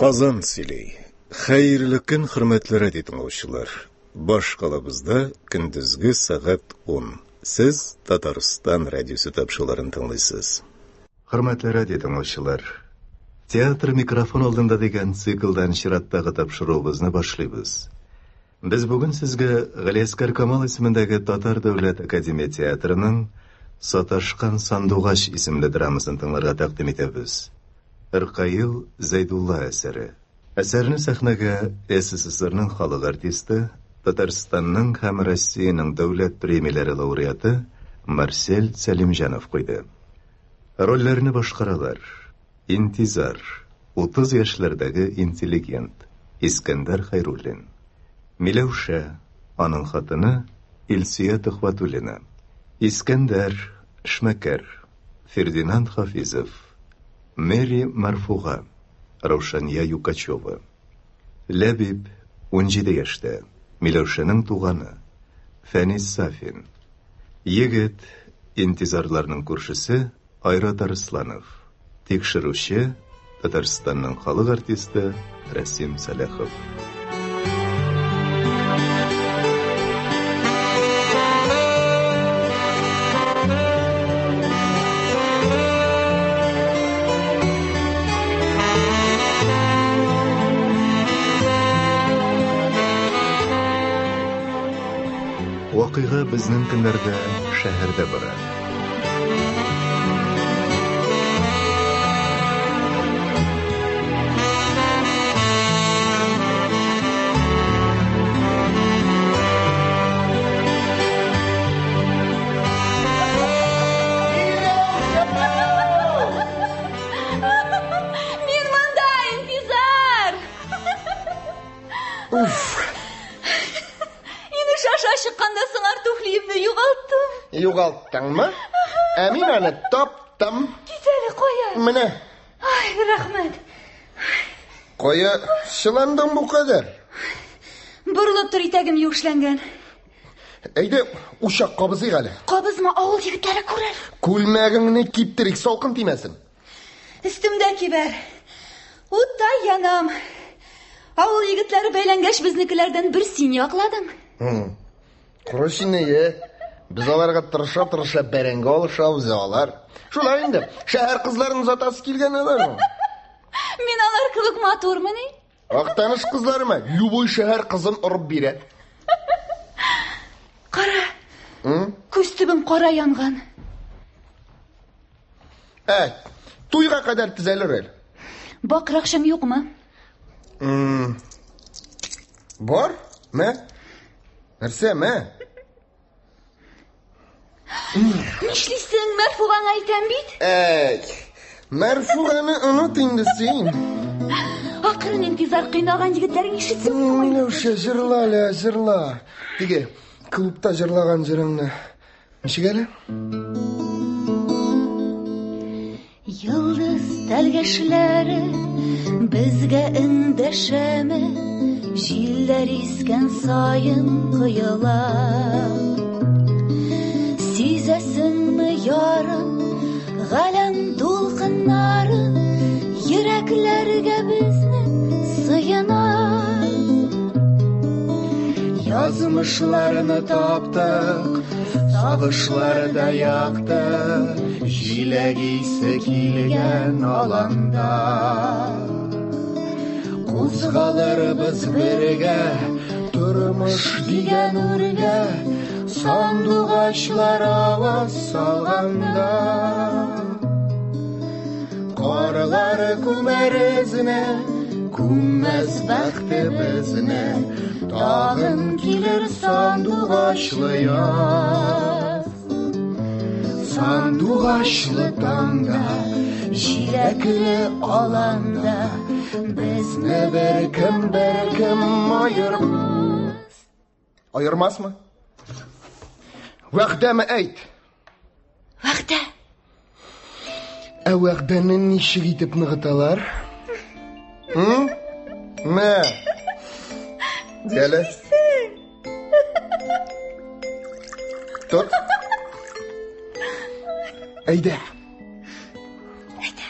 Казан сөйли. Хәерле көн, хөрмәтле радио тыңлаучылар. Баш калабызда көндезге сәгать 10. Сез Татарстан радиосы тапшыруларын тыңлыйсыз. Хөрмәтле радио тыңлаучылар, Театр микрофон алдында дигән циклдан чираттагы тапшыруыбызны башлыйбыз. Без бүген сезгә Галиәсгар Камал исемендәге Татар дәүләт академия театрының Саташкан сандугач исемле драмасын тыңларга тәкъдим итәбез. Ркаил Зәйдулла әсәре. Әсәрне сәхнәгә СССРның халык артисты, Татарстанның һәм Россиянең дәүләт премияләре лауреаты Марсель Сәлимҗанов куйды. Рольләрне башкаралар: Интизар, 30 яшьләрдәге интеллигент, Искәндәр Хәйруллин. Миләүшә, аның хатыны Илсөя Төхвәтуллина. Искәндәр, эшмәкәр, Фердинанд Хафизов, Мэри Мәрфуга, Раушания Юкачева. Ләбиб, 17 яшьтә, Миләүшәнең туганы, Фәнис Сафин. Егет, интизарларның күршесе Айрат Арысланов. Тикшерүче, Татарстанның халык артисты Рәсим Сәләхов. Вакыйга безнең көннәрдә шәһәрдә бара. Мин монда, Интизар! Уф! Инеш аша чыкканда сыңар туфлиемне югалттым. Югалттыңмы? Ә мин аны таптым. Кит әле, кая? Менә. Ай, рәхмәт. Кая чыландың бу кадәр? Борылып тор, итәгем юешләнгән. Әйдә, учак кабызыйк әле. Кабызма, авыл егетләре күрер. Күлмәгеңне киптерик, салкын тимәсен. Өстемдә кибәр. Утта янам. Авыл егетләре бәйләнгәч, безнекеләрдән бер син якладың. Коры сине, е. Без аларга тырыша-тырыша бәрәңге алышабыз, ә алар. Шулай инде, шәһәр кызларын озатасы килгән алар. Мин алар кебек матурмыни? Актаныш кызларымы? Любой шәһәр кызын орып бирә. Кара. Күз төбем кара янган. Ә, туйга кадәр төзәлер әле. Бакыр акчаң юкмы? Бар, мә. Нәрсә, мә? Нишлисең, Мәрфугаңа әйтәм бит. Әй, Мәрфуганы оныт инде син. Акрын интизар кыйнаган егетләрең ишетсен. Миләүшә, җырла әле, җырла. Теге клубта җырлаган җырыңны. Ничек әле? Йолдыз тәлгәшләре безгә эндәшәме? Җилләр искән саен коела. Сизәсеңме, ярым, галәм дулкыннары йөрәкләргә безнең сыена. Язмышларны таптык, сагышлар да якты, җиләк исе килгән аланда. Кузгалырбыз бергә, тормыш дигән үргә, сандугачлар аваз салганда. Карлар күмәр эзне, күммәс бәхтебезне, тагын килер сандугачлы яз. Сандугачлы таңда, җиләкле аланда, безне беркем, беркем аермас. Аермасмы? Вәгъдәме әйт? Вәгъдә. Ә вәгъдәне ничек итеп ныгыталар? Мә. Әле. Тот. Әйдә. Әйдә.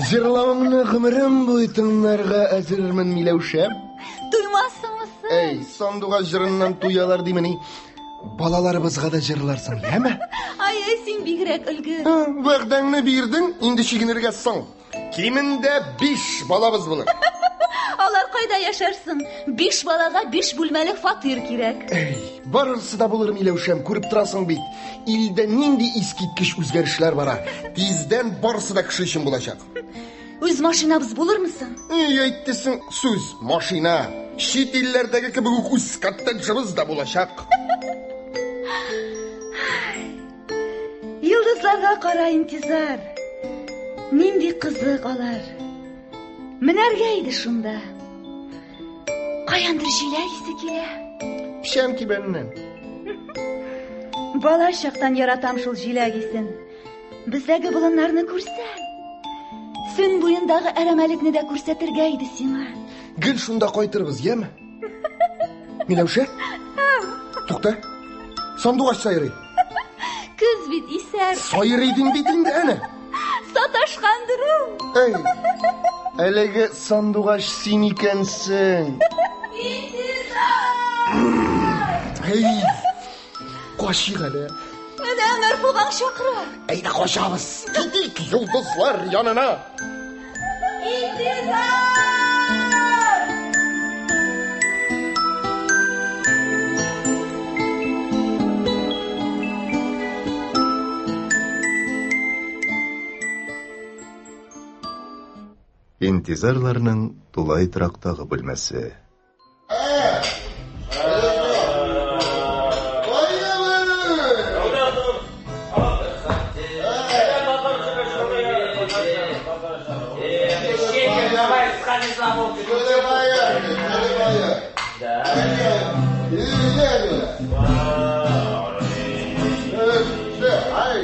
Җырлавыңны гомерем буе тыңларга әзермен, Миләүшә. Туймассыңмы соң? Әй, сандугач җырыннан туялар димени? Балаларыбызга да җырларсың, яме? Ай, ай, син бигрәк өлгер. Вәгъдәңне бирдең, инде чигенергә соң. Кимендә биш балабыз булыр. Алар кайда яшәрсең? Биш балага биш бүлмәле фатир кирәк. Әй, барысы да булыр, Миләүшәм, күреп торасың бит. Илдә нинди искиткеч үзгәрешләр бара. Тиздән барысы да кеше өчен булачак. Үз машинабыз булырмы соң? Ни әйттесең сүз, машина. Чит илләрдәге кебек үк үз коттеджыбыз да булачак. Йолдызларга кара интизар. Нинди кызык алар. Менәргә иде шунда. Каяндыр җиләк исе килә. Печән кибәненнән. Бала чактан яратам шул җиләк исен. Бездәге болыннарны күрсәң. Сөн буендагы әрәмәлекне дә күрсәтергә иде сиңа. Гел шунда кайтырбыз, яме? Миләүшә? Тукта. Сандугач сайрый. Көз бит исәр. Сайрый дим бит инде әнә. Саташкандыр ул. Әй, әлеге сандугач син икәнсең. Әй, качыйк әле. Менә Мәрфугаң чакыра. Әйдә качабыз. Китик йолдызлар янына. Интизар! Интизарларның тулай торактагы бүлмәсе.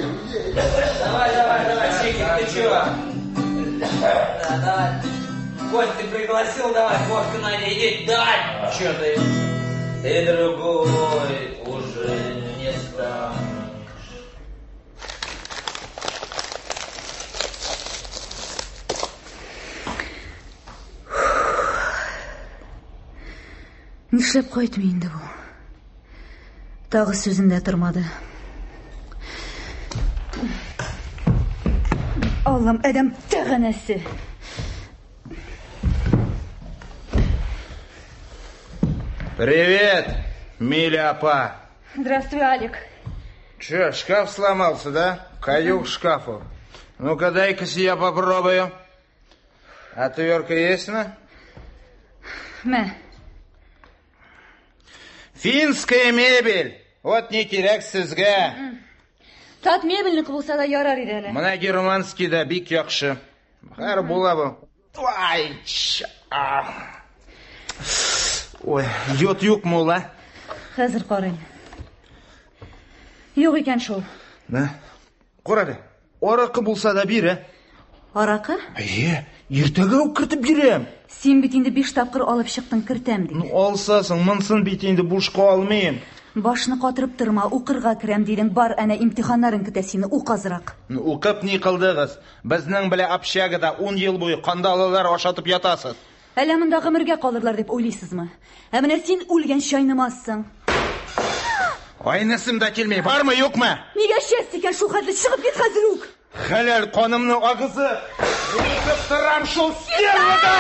Давай, давай, давай, Шекер, ты чего? Да, давай. Коль, ты пригласил, давай, водку надо иди, давай. Че ты? Ты другой уже не станешь. Нишләп кайтмый инде бу? Тагы сүзендә тормады. Аллам, адәм тәганәсе. Привет, Миля апа. Здравствуй, Алик. Че, шкаф сломался, да? Каюк шкафу. Ну-ка, дай-ка я попробую. Отвертка есть, на? Мә. Финская мебель. Вот ни кирәк сезгә. Тат мебельнеке булса да ярар иде әле. Менә германский да бик яхшы. Хәер була бу. Ай, Ой, йод юкмы ул, а? Хәзер карыйм. Юк икән шул. На. Кара әле. Аракы булса да бир, ә? Аракы? Әйе, иртәгә үк кертеп бирәм. Син бит инде биш тапкыр алып чыктың, кертәм дип. Ну, алсасың, монсын бит инде бушка алмыйм. Башны катырып торма, укырга керәм дидең. Бар, әнә имтиханнарың көтә сине, ук азрак. Ну, укып ни кылдыгыз? Безнең белән общагада 10 ел буе кандалалар ашатып ятасыз. Әллә монда гомергә калырлар дип уйлыйсызмы? Ә менә син үлгәнче айнымассың. Айнысым да килми, бармы, юкмы? Нигә эчәсең икән шул хәтле? Чыгып кит хәзер үк! Хәләл канымны агызып, укып торам шул стервада!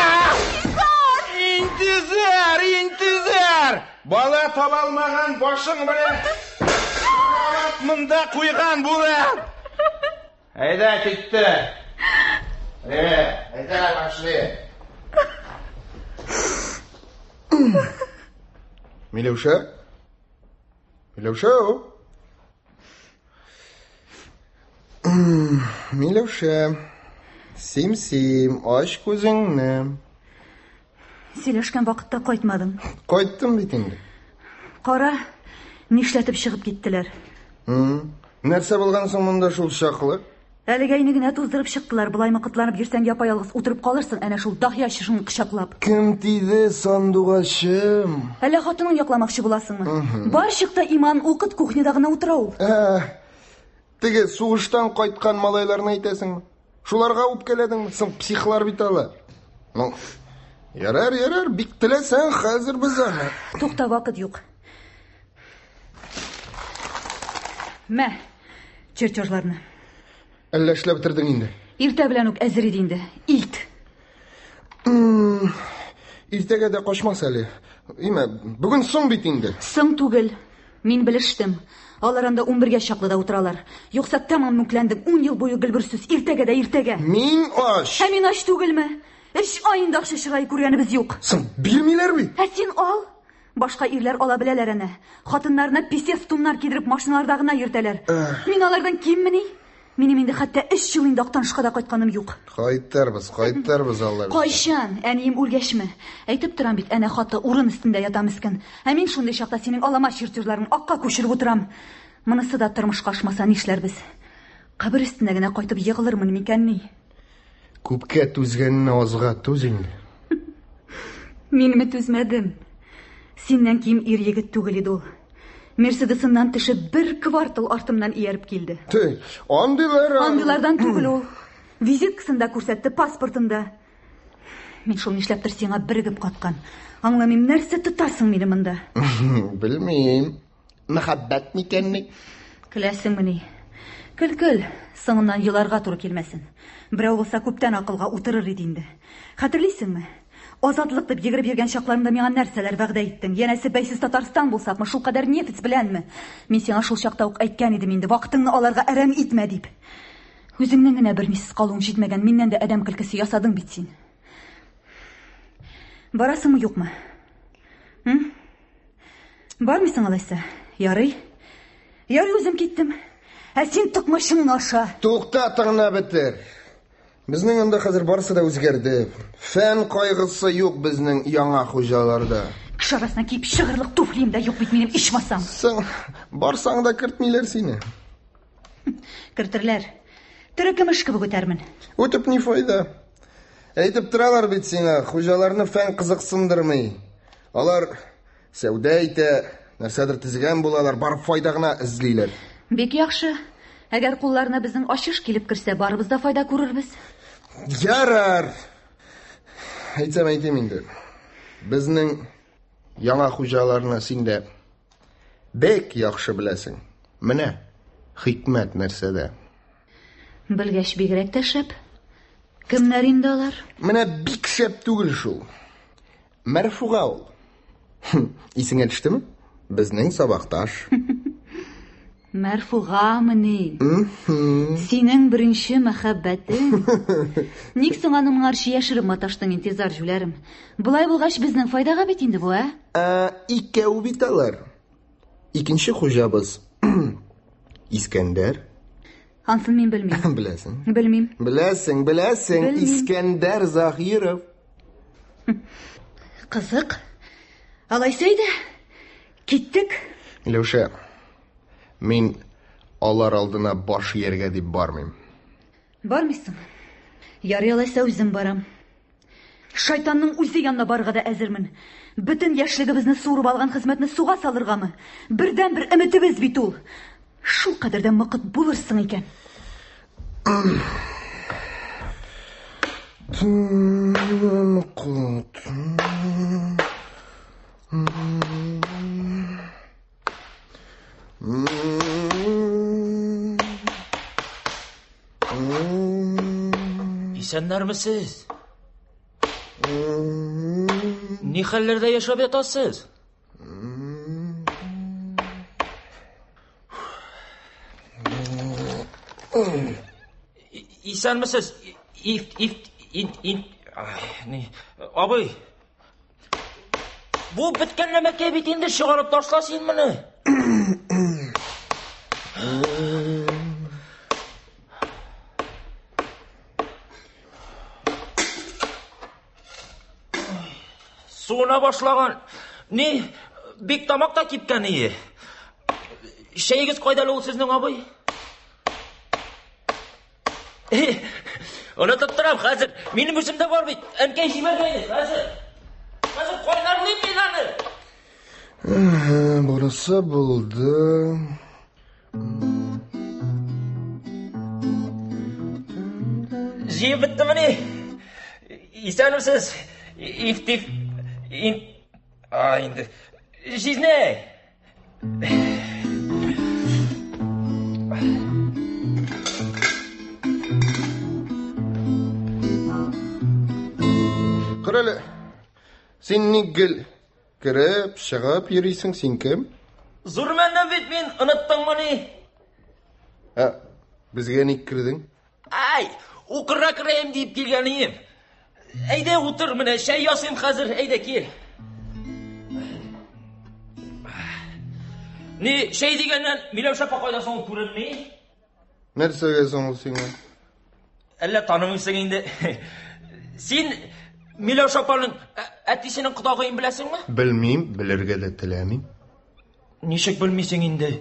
Интизар, интизар! Бала таба алмаган башың белән монда куйган була. Әйдә, китте. Э, әйдә, пошли. Миләүшә? Миләүшә? Миләүшә. Сим-сим, ач күзеңне. Сөйләшкән вакытта кайтмадың. Кайттым бит инде. Кара, нишләтеп чыгып киттеләр. Нәрсә булган соң монда шул чаклы? Әлегә инде генә туздырып чыктылар. Болай мыкытланып йөрсәң, япа-ялгыз утырып калырсың, әнә шул даһья чышын кочаклап. Кем тиде, сандугачым? Әллә хатының якламакчы буласыңмы? Бар чык та иман укыт, кухняда гына утыра ул. Ә, теге сугыштан кайткан малайларны әйтәсеңме? Шуларга үпкәләдеңме? Соң психлар бит алар. Ну, ярар, ярар, бик теләсәң, хәзер без аны. Тукта, вакыт юк. Мә, чертежларны. Әллә эшләп бетердең инде? Иртә белән үк әзер иде инде. Илт. Иртәгә дә качмас әле. Имә, бүген соң бит инде. Соң түгел. Мин белештем. Алар анда 11-гә чаклы да утыралар. Юкса тәмам мүкләндем. 10 ел буе гел бер сүз. Иртәгә дә иртәгә. Мин ач. Ә мин ач түгелме? Өч ай инде акча чырае күргәнебез юк. Соң бирмиләр бит. Ә син ал. Башка ирләр ала беләләр әнә. Хатыннарына писец туннар кидереп машиналарда гына йөртәләр. Мин алардан киммени? Минем инде хәтта өч ел инде Актанышка да кайтканым юк. Кайтырбыз, кайтырбыз, Алла бирсә. Кайчан? Әнием үлгәчме? Әйтеп торам бит, әнә хаты урын өстендә ята мескен. Ә мин шундый чакта синең алама чертежларың акка күчереп утырам. Монысы да тормышка ашмаса нишләрбез? Кабер өстенә генә кайтып егылырмын микәнни? Күпкә түзгәнне азга түз инде. Минме түзмәдем? Синнән ким ир егет түгел иде ул. Мерседесыннан төшеп бер квартал артымнан ияреп килде. Тей, андыйлар... Андыйлардан түгел ул. Визиткасын да күрсәтте, паспортын да. Мин шул нишләптер сиңа берегеп каткан. Аңламыйм, нәрсә тотасың мине монда? Белмим. Мәхәббәт микәнни? Көләсеңмени? Көл, көл. Соңыннан еларга туры килмәсен. Берәү булса күптән акылга утырыр иде инде. Хәтерлисеңме? Азатлык дип йөгереп йөргән чакларыңда миңа нәрсәләр вәгъдә иттең? Янәсе бәйсез Татарстан булсакмы, шулкадәр нефть беләнме? Мин сиңа шул чакта ук әйткән идем инде, вакытыңны аларга әрәм итмә дип. Үзеңнең генә бернисез калуың җитмәгән, миннән дә адәм көлкесе ясадың бит син. Барасыңмы, юкмы? М? Бармыйсың алайса? Ярый. Ярый, үзем киттем. Ә син токмачыңны аша. Тукта, тыңлап бетер. Безнең анда хәзер барысы да үзгәрде. Фән кайгысы юк безнең яңа хуҗаларда. Кеше арасына киеп чыгырлык туфлием дә юк бит минем, ичмасам. Соң, барсаң да кертмиләр сине. Кертерләр. Тере көмеш кебек үтәрмен. Үтеп ни файда? Әйтеп торалар бит сиңа, хуҗаларны фән кызыксындырмый. Алар сәүдә итә, нәрсәдер төзегән булалар, бар файда гына эзлиләр. Бик яхшы. Әгәр кулларына безнең ачыш килеп керсә, барыбыз да файда күрербез. Ярар. Әйтсәм әйтим инде. Безнең яңа хуҗаларны син дә бик яхшы беләсең. Менә хикмәт нәрсәдә. Белгәч бигрәк тә шәп. Кемнәр инде алар? Менә бик шәп түгел шул. Мәрфуга ул. Исеңә төштеме? Безнең сабакташ. Мәрфугамыни? Синең беренче мәхәббәтең. Ник соң аны моңарчы яшереп маташтың, Интизар җүләрем? Болай булгач, безнең файдага бит инде бу, ә? Ә, икәү бит алар. Икенче хуҗабыз Искәндәр. Ансын мин белмим. Беләсең. Белмим. Беләсең, беләсең, Белмим. Искәндәр Заһиров. Кызык. Алайса әйдә. Киттек. Миләүшә, мин алар алдына баш ияргә дип бармыйм. Бармыйсың. Ярый алайса үзем барам. Шайтанның үзе янына барырга да әзермен. Бөтен яшьлегебезне суырып алган хезмәтне суга салыргамы? Бердән-бер өметебез бит ул. Шул кадәр дә мыкыт булырсың икән. Мыкыт. Исәннәрмесез? Ни хәлләрдә яшәп ятасыз? Исәнмесез? Иф, иф, ин, ин, ни, абый. Бу беткән нәмәкәй бит инде, чыгарып ташла син моны. Суына башлаган. Ни, бик тамак та кипкән ие. Чәегез кайда әле ул сезнең, абый? Онытып торам, хәзер. Минем үземдә бар бит. Әнкәй җибәргән иде, хәзер. Хәзер кайнарлыйм мин аны. Бурысы булды. Җыеп беттемени? Исәнмесез, Ифтиф... Ин... А, инде. Җизнәй! Карале, син ник гел кереп, чыгып йөрисең, син кем? Зур мәннән бит мин, оныттыңмыни? Ә, безгә ник кердең? Ай, укырга керәем дип килгән ием. Әйдә утыр, менә чәй ясыйм хәзер, әйдә кил. Ни, чәй дигәннән Миләүшә апа кайда соң ул күренми? Нәрсәгә соң ул сиңа? Әллә танымыйсың инде. Син Миләүшә апаның әтисенең кодагыен беләсеңме? Белмим, белергә дә теләмим. Ничек белмисең инде?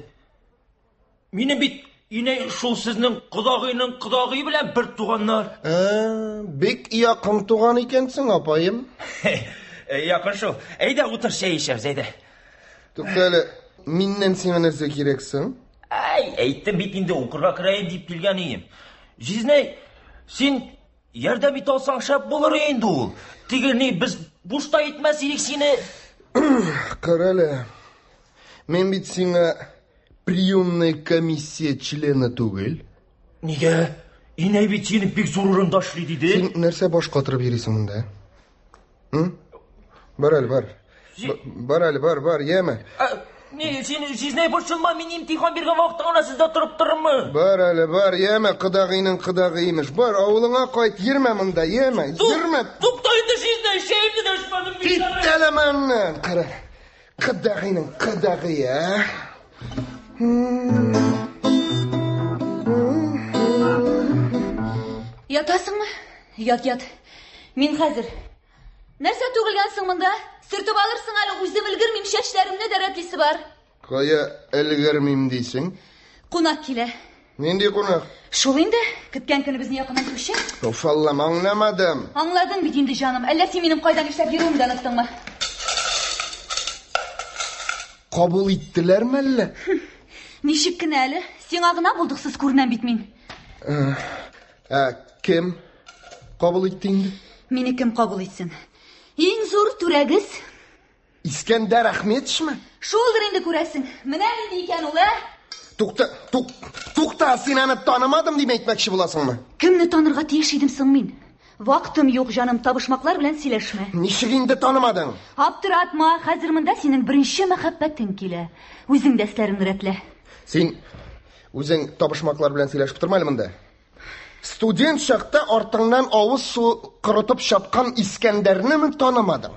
Минем бит инәй шул сезнең кодагыйның кодагые белән бер туганнар. Ә, бик якын туган икәнсең, апаем. Якын шул. Әйдә утыр чәй эчәбез, әйдә. Тукта әле, миннән сиңа нәрсә кирәк соң? Әй, әйттем бит инде, укырга керәем дип килгән ием. Җизнәй, син ярдәм итә алсаң шәп булыр инде ул. Теге ни, без бушта итмәс идек сине. Карале, мин бит сиңа приемная комиссия члены түгел. Нигә? Инәй бит сине бик зур урында эшли диде. Син нәрсә баш катырып йөрисең монда? М? Бар әле, бар. Бар әле, бар, бар, яме. Не, син җизнәй борчылма, мин имтихан биргән вакытта гына сездә торып торырмын. Бар әле, бар, яме, кодагыйның кодагые имеш. Бар, авылыңа кайт, йөрмә монда, яме, йөрмә. Тукта инде, җизнәй, чәемне дә эчмәдем бит. Кит әле моннан, кара. Кодагыйның кодагые, ә? Ятасыңмы? Ят, ят. Мин хәзер. Нәрсә түгелгәнсең монда? Сөртеп алырсың әле, үзем өлгермим, чәчләремне дә рәтлисе бар. Кая өлгермим дисең? Кунак килә. Нинди кунак? Шул инде, көткән көнебезне якынайтучы. Уф, Аллам, аңламадым. Аңладың бит инде, җаным. Әллә син минем кайдан эшләп йөрүемне дә оныттыңмы? Кабул иттеләрме әллә? Ничек кенә әле? Сиңа гына булдыксыз күренәм бит мин. Ә кем кабул итте инде? Мине кем кабул итсен? Иң зур түрәгез. Искәндәр Ахметовичмы? Шулдыр инде күрәсең. Менә нинди икән ул, ә? Тукта, тук, тукта, син аны танымадым дип әйтмәкче буласыңмы? Кемне танырга тиеш идем соң мин? Вактым юк, җаным, табышмаклар белән сөйләшмә. Ничек инде танымадың? Аптыратма, хәзер монда синең беренче мәхәббәтең килә. Үзең дә эшләреңне рәтлә. Син үзең табышмаклар белән сөйләшеп торма әле монда. Студент чакта артыңнан авыз суы корытып чапкан Искәндәрнеме танымадың?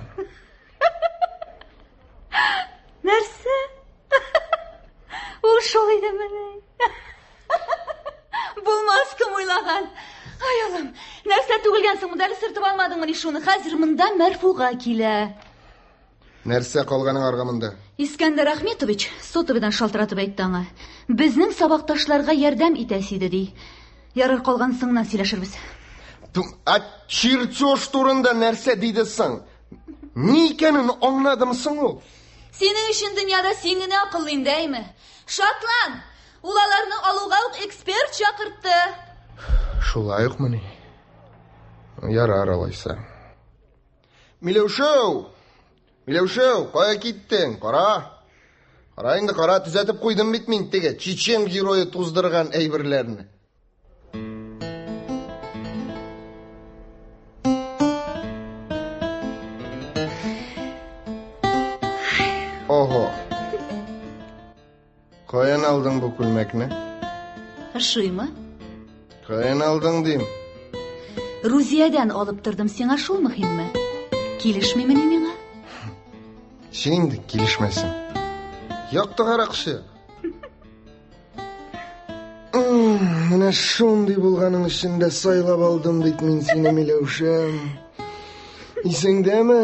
Нәрсә? Ул шул идемени? Булмас кем уйлаган. Ай Аллам, нәрсә түгелгәнсең монда әле сөртеп алмадыңмыни шуны? Хәзер монда Мәрфуга килә. Нәрсә калган аңарга монда? Искәндәр Ахметович сотовыйдан шалтыратып әйтте аңа. Безнең сабакташларга ярдәм итәсе иде, ди. Ярар, калган соңыннан сөйләшербез. Ә чертеж турында нәрсә диде соң? Ни икәнен аңладым соң ул? Синең өчен дөньяда син генә акыллы инде, әйме? Шатлан! Ул аларны алуга ук эксперт чакыртты. Шулай укмыни? Ярар алайса. Миләүшәү! Миләүшәү, кая киттең? Кара. Кара инде, кара, төзәтеп куйдым бит мин теге чечен герое туздырган әйберләрне. Ого. Каян алдың бу күлмәкне? Ошыймы? Каян алдың дим? Рузиядән алып тордым, сиңа шул мөһимме? Килешмимени миңа? Син инде килешмәсен. Яктыгарак чык. Менә шундый булганың өчен дә сайлап алдым бит мин сине, Миләүшәм. Исеңдәме?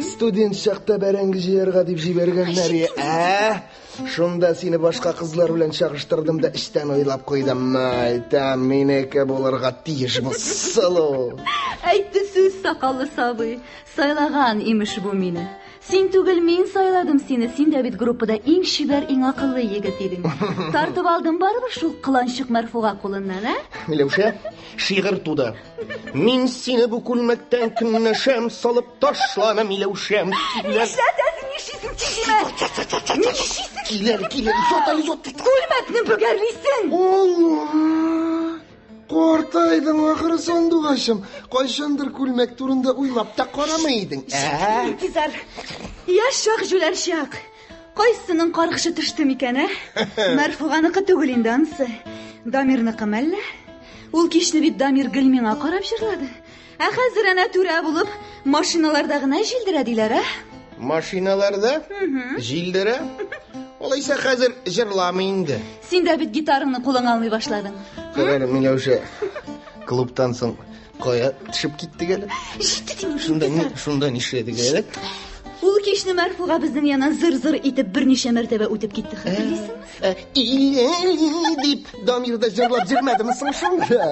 Студент чакта бәрәңге җыярга дип җибәргәннәр, ә? Шунда сине башка кызлар белән чагыштырдым да эчтән уйлап куйдым. Әйтәм, минеке булырга тиеш бу сылу. Әйтте сүз сакаллы сабый. Сайлаган имеш бу мине. Син түгел, мин сайладым сине. Син дә бит группада иң чибәр, иң акыллы егет идең. Тартып алдым барыбер шул кыланчык Мәрфуга кулыннан, ә? Миләүшә, шигырь туды. Мин сине бу күлмәктән көнләшәм, салып ташлана, Миләүшәм. Нишләтәсең, нишлисең, тизиме? Нишлисең? Килер, килер, ят әле, ят. Күлмәкне бөгәрлисең. Алла! Картайдың ахыры сандугачым. Кайчандыр күлмәк турында уйлап та карамый идең. Ә? Интизар. Яшь чак, җүләр чак. Кайсының каргышы төште микән, ә? Мәрфуганыкы түгел инде анысы. Дамирныкы мәллә? Ул кичне бит Дамир гел миңа карап җырлады. Ә хәзер әнә түрә булып, машиналарда гына җилдерә диләр, ә? Машиналарда җилдерә? Алайса хәзер җырламый инде. Син дә бит гитараңны кулыңа алмый башладың. Карар, Миләүшә, клубтан соң кая төшеп киттек әле? Җитте дим. Шунда ни, шунда нишләдек әле? Ул кичне Мәрфуга безнең яннан зыр-зыр итеп берничә мәртәбә үтеп китте, хәтерлисеңме? Или дип Дамир да җырлап җөрмәдеме соң шунда?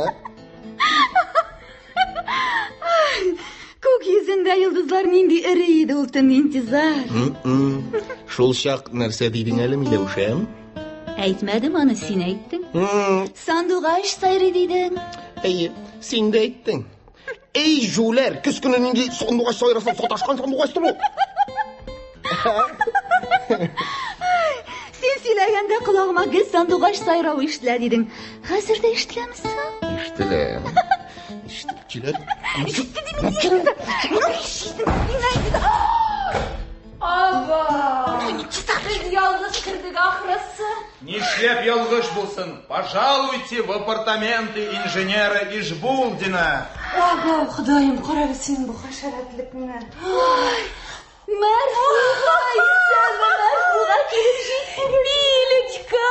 Күк йөзендә йолдызлар нинди эре иде ул төн интизар. Шул чак нәрсә дидең әле, Миләүшәм? Әйтмәдем аны, син әйттең. Сандугач сайрый дидең. Әйе, син дә әйттең. Эй, җүләр, көз көне нинди сандугач сайрасын, саташкан сандугачтыр ул. Син сөйләгәндә колагыма гел сандугач сайравы ишетелә дидең. Хәзер дә ишетеләме соң? Ишетелә. Ишетелә. Ишетте дим инде. Аба! Без ялгыш кердек ахрысы. Нишләп ялгыш булсын? Пожалуйте в апартаменты инженера Ишбулдина. Аба, Ходаем, кара син бу хәшәрәтлекне. Мәрфуга, исәнме, Мәрфуга килеп җитте. Милечка,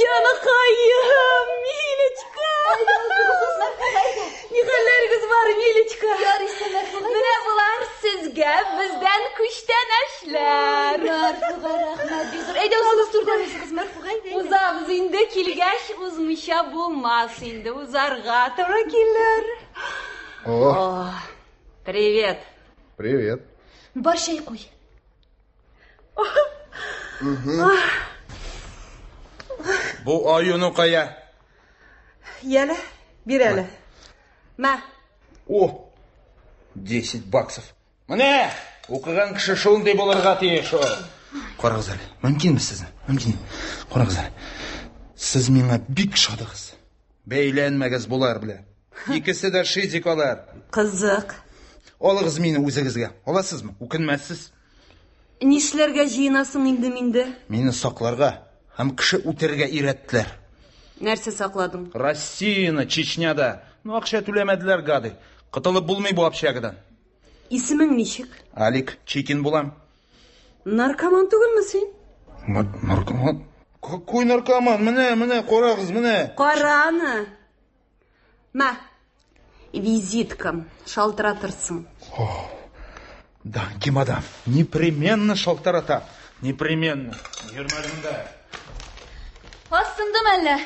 җаныкаем, Милечка. Ни хәлләрегез бар, Милечка? Ярыйсы, Мәрфуга. Менә болар сезгә бездән күчтәнәчләр. Мәрфуга, рәхмәт, бик зур. Әйдә, узыгыз түрдән узыгыз, Мәрфуга, әйдә. әйдә. Узабыз инде, килгәч узмыйча булмас инде, узарга туры килер. О, Привет. привет. Бар чәй куй. Бу аюны кая? Яле, бир әле. Мә. О, 10 баксов. Менә, укыган кеше шундый булырга тиеш ул. Карагыз әле, мөмкинме сезне? Мөмкин. Карагыз әле. Сез миңа бик шадыгыз. Бәйләнмәгез болар белән. Икесе дә шизик алар. Кызык. Алыгыз мине үзегезгә. Аласызмы? Үкенмәссез. Нишләргә җыенасың инде миндә? Мине сакларга һәм кеше үтерергә өйрәттеләр. Нәрсә сакладың? Россияны, Чечняда. Ну, акча түләмәделәр, гады. Котылып булмый бу общагадан. Исемең ничек? Алик Чикин булам. Наркоман түгелме син? Наркоман? Какой наркоман? Менә, менә, карагыз, менә. Караны. Мә. Визиткам. Шалтыратырсың. Данки, мадам. Непременно шалтырата. Непременно. Йөрмәдем дә. Асындым әллә?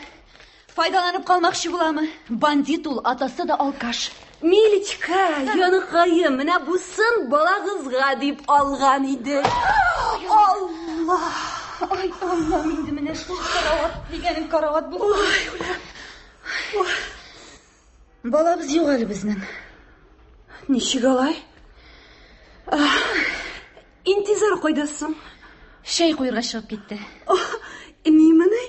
Файдаланып калмакчы буламы? Бандит ул, атасы да алкаш. Милечка, яныкаем, менә бусын балагызга дип алган иде. Алла! Ай, Аллам, инде менә шул карават дигәнең карават булсын. Ой, Балабыз юк әле безнең. Ничек алай? Интизар кайда соң? Чәй куярга чыгып китте. Нимени?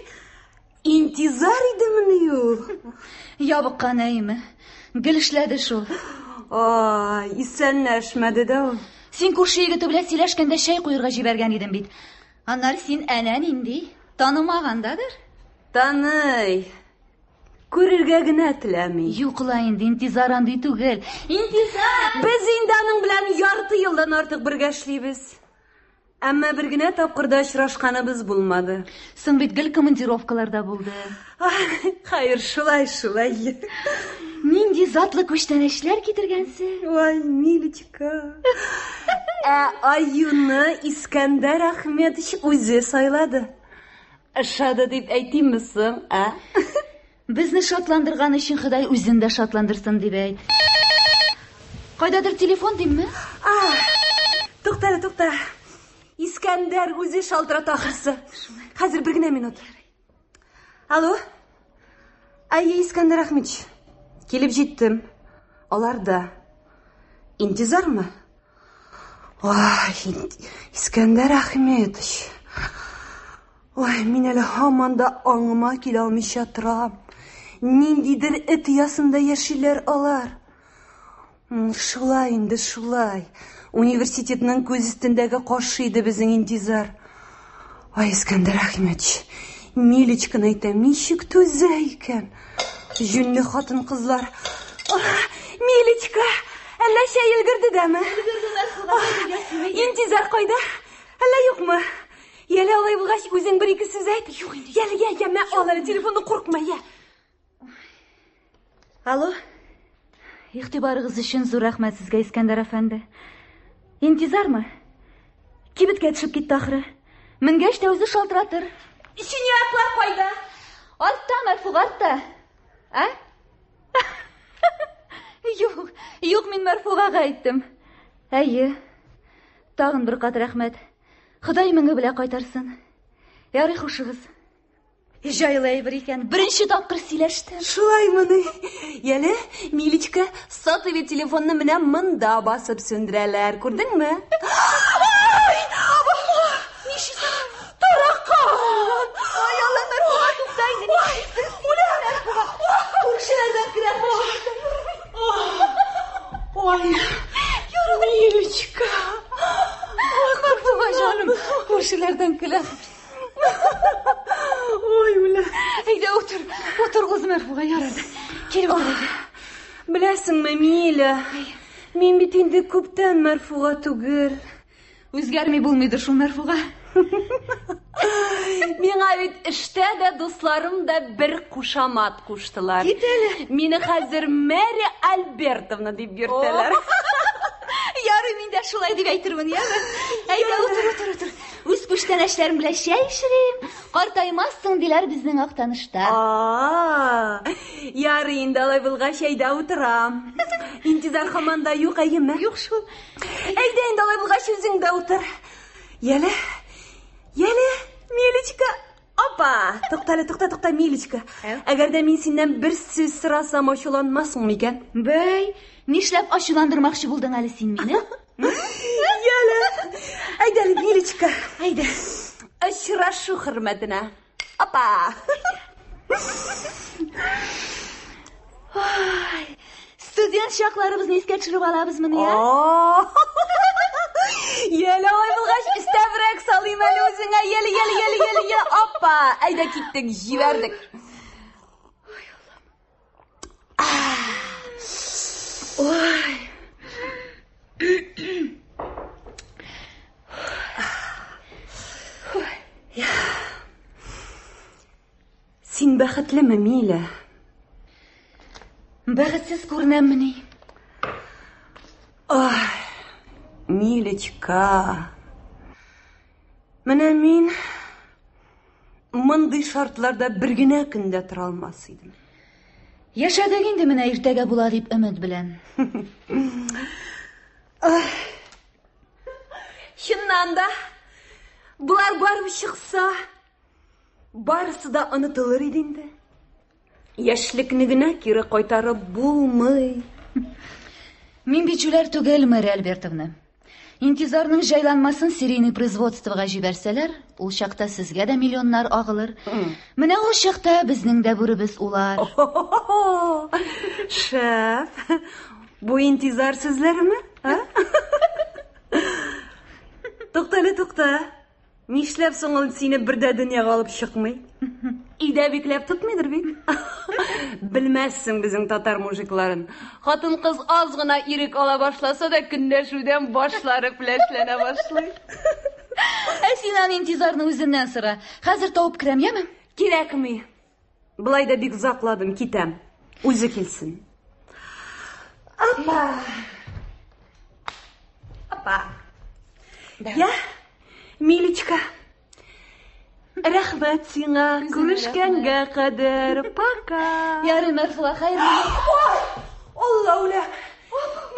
Интизар идемени ул? Ябыккан әйме. Гел эшләде шул. Ай, исәнләшмәде дә ул. Син күрше егете белән сөйләшкәндә чәй куярга җибәргән идем бит. Аннары син әнә нинди, танымагандадыр. Таный. Күрергә генә теләми. Юк ла инде, Интизар андый түгел. Интизар! Без инде аның белән ярты елдан артык бергә эшлибез. Әмма бер генә тапкыр да очрашканыбыз булмады. Соң бит гел командировкаларда булды. Хәер, шулай, шулай. Нинди затлы күчтәнәчләр китергәнсең. Ой, милечка. Ә аюны Искәндәр Ахметович үзе сайлады. Ошады дип әйтимме соң, ә? Безне шатландырган өчен Ходай үзен дә шатландырсын дип әйт. Кайдадыр телефон димме? Тукта, тукта. Искәндәр үзе шалтырата ахрысы. Хәзер бер генә минут. Алло. Әйе, Искәндәр Әхмәтович. Килеп җиттем. Аларда. Интизармы? Ой, Искәндәр Әхмәтович. Ой, мин әле һаман да аңыма килә алмыйча торам. Ниндидер эт оясында яшиләр алар. Шулай инде, шулай. Университетның күз өстендәге кашы иде безнең Интизар. Ай, Искәндәр Әхмәтович, Милечканы әйтәм, ничек түзә икән? Җүнле хатын-кызлар. Милечка, әллә чәй өлгерде дәме? Интизар кайда? Әллә юкмы? Яле, алай булгач, үзең бер-ике сүз әйт. Юк инде. Яле, я, я, мә, ал әле телефонны, куркма, я. Алло. Игътибарыгыз өчен зур рәхмәт сезгә, Искәндәр әфәнде. Интизармы? Кибеткә төшеп китте ахры. Менгәч тә үзе шалтыратыр. Чинияклар кайда? Артта, Мәрфуга, артта. Ә? Юк, юк, мин Мәрфугага әйттем. Әйе. Тагын бер кат рәхмәт. Ходай меңе белә кайтарсын. Ярый, хушыгыз. Җайлы әйбер икән. Беренче тапкыр сөйләштем. Шулаймыни? Яле, Милечка, сотовый телефонны менә монда басып сүндерәләр, күрдеңме? Ай! Нишлисең? Таракан! Ай, Алла, Мәрфуга, тукта инде. Нишлисең? Мәрфуга, күршеләрдән керә. Ой, Милечка! Мәрфуга җаным, күршеләрдән көлә. Ой, үлә. Әйдә, утыр. Утыр, уз, Мәрфуга, ярар. Килеп утыр әйдә. Беләсеңме, Миля, мин бит инде күптән Мәрфуга түгел. Үзгәрми булмыйдыр шул, Мәрфуга. Миңа бит эштә дә дусларым да бер кушамат куштылар. Кит әле. Мине хәзер Мэри Альбертовна дип йөртәләр. Ярый, мин дә шулай дип әйтермен, яме? Әйдә, утыр, утыр, утыр. Үз күчтәнәчләрең белән чәй эчерим. Картаймассың, диләр безнең Актанышта. А, ярый инде алай булгач, әйдә утырам. Интизар һаман да юк, әйеме? Юк шул. Әйдә инде алай булгач, үзең дә утыр. Яле, яле, Милечка. Опа! Тукта әле, тукта, тукта, Милечка. Әгәр дә мин синнән бер сүз сорасам, ачуланмассың микән? Бәй, нишләп ачуландырмакчы булдың әле син мине? Яле. Әйдә әле, Милечка. Әйдә. Очрашу хөрмәтенә. Опа! Ай, студент чакларыбызны искә төшереп алабызмыни, ә? Яле, алай булгач, өстәбрәк салыйм әле үзеңә. Яле, яле, яле, яле, яле. Опа! Әйдә киттек, җибәрдек. Ой. Син бәхетлеме, Миля? Бәхетсез күренәммени? Ой, Милечка. Менә мин мондый шартларда бер генә көн дә тора алмас идем. Яшәдек инде менә иртәгә була дип өмет белән. Чыннан да, болар барып чыкса, барысы да онытылыр иде инде. Яшьлекне генә кире кайтарып булмый. Мин бит җүләр түгел, Мэри Альбертовна. Интизарның җайланмасын серийный производствога җибәрсәләр, ул чакта сезгә дә миллионнар агылыр. Менә ул чакта безнең дә бүребез улар. Шәп. Бу интизар сүзләреме? А? Тукта әле, тукта. Нишләп соң ул сине бер дә дөньяга алып чыкмый? Өйдә бикләп тотмыйдыр бит? Белмәссең безнең татар мужикларын. Хатын-кыз аз гына ирек ала башласа да, көнләшүдән башлары пеләшләнә башлый. Ә син аны интизарның үзеннән сора. Хәзер табып керәм, яме? Кирәкми. Болай да бик озакладым, китәм. Үзе килсен. Апа. Апа. Я, Милечка. Рәхмәт сиңа, күрешкәнгә кадәр. Пока. Ярый, Мәрфуга, хәерле юл. Алла үлә.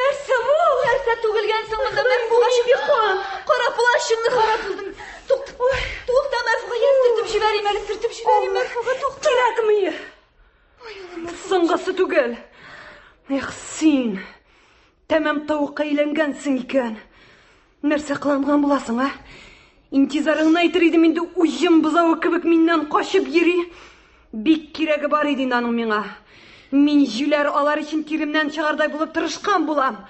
Нәрсә бу? Нәрсә түгелгән соң монда, Мәрфуга? Кара плащ. Башыңны харап булдың. Тукта, тукта, Мәрфуга, я сөртеп җибәрим әле, сөртеп җибәрим, Мәрфуга, тукта. Кирәкми. Соңгысы түгел. Эх, син. Тәмам тавыкка әйләнгәнсең икән. Нәрсә кыланган буласың, а? Интизарыңны әйтер идем инде, уҗым бозавы кебек миннән качып йөри. Бик кирәге бар иде инде аның миңа. Мин җүләр алар өчен тиремнән чыгардай булып тырышкан булам.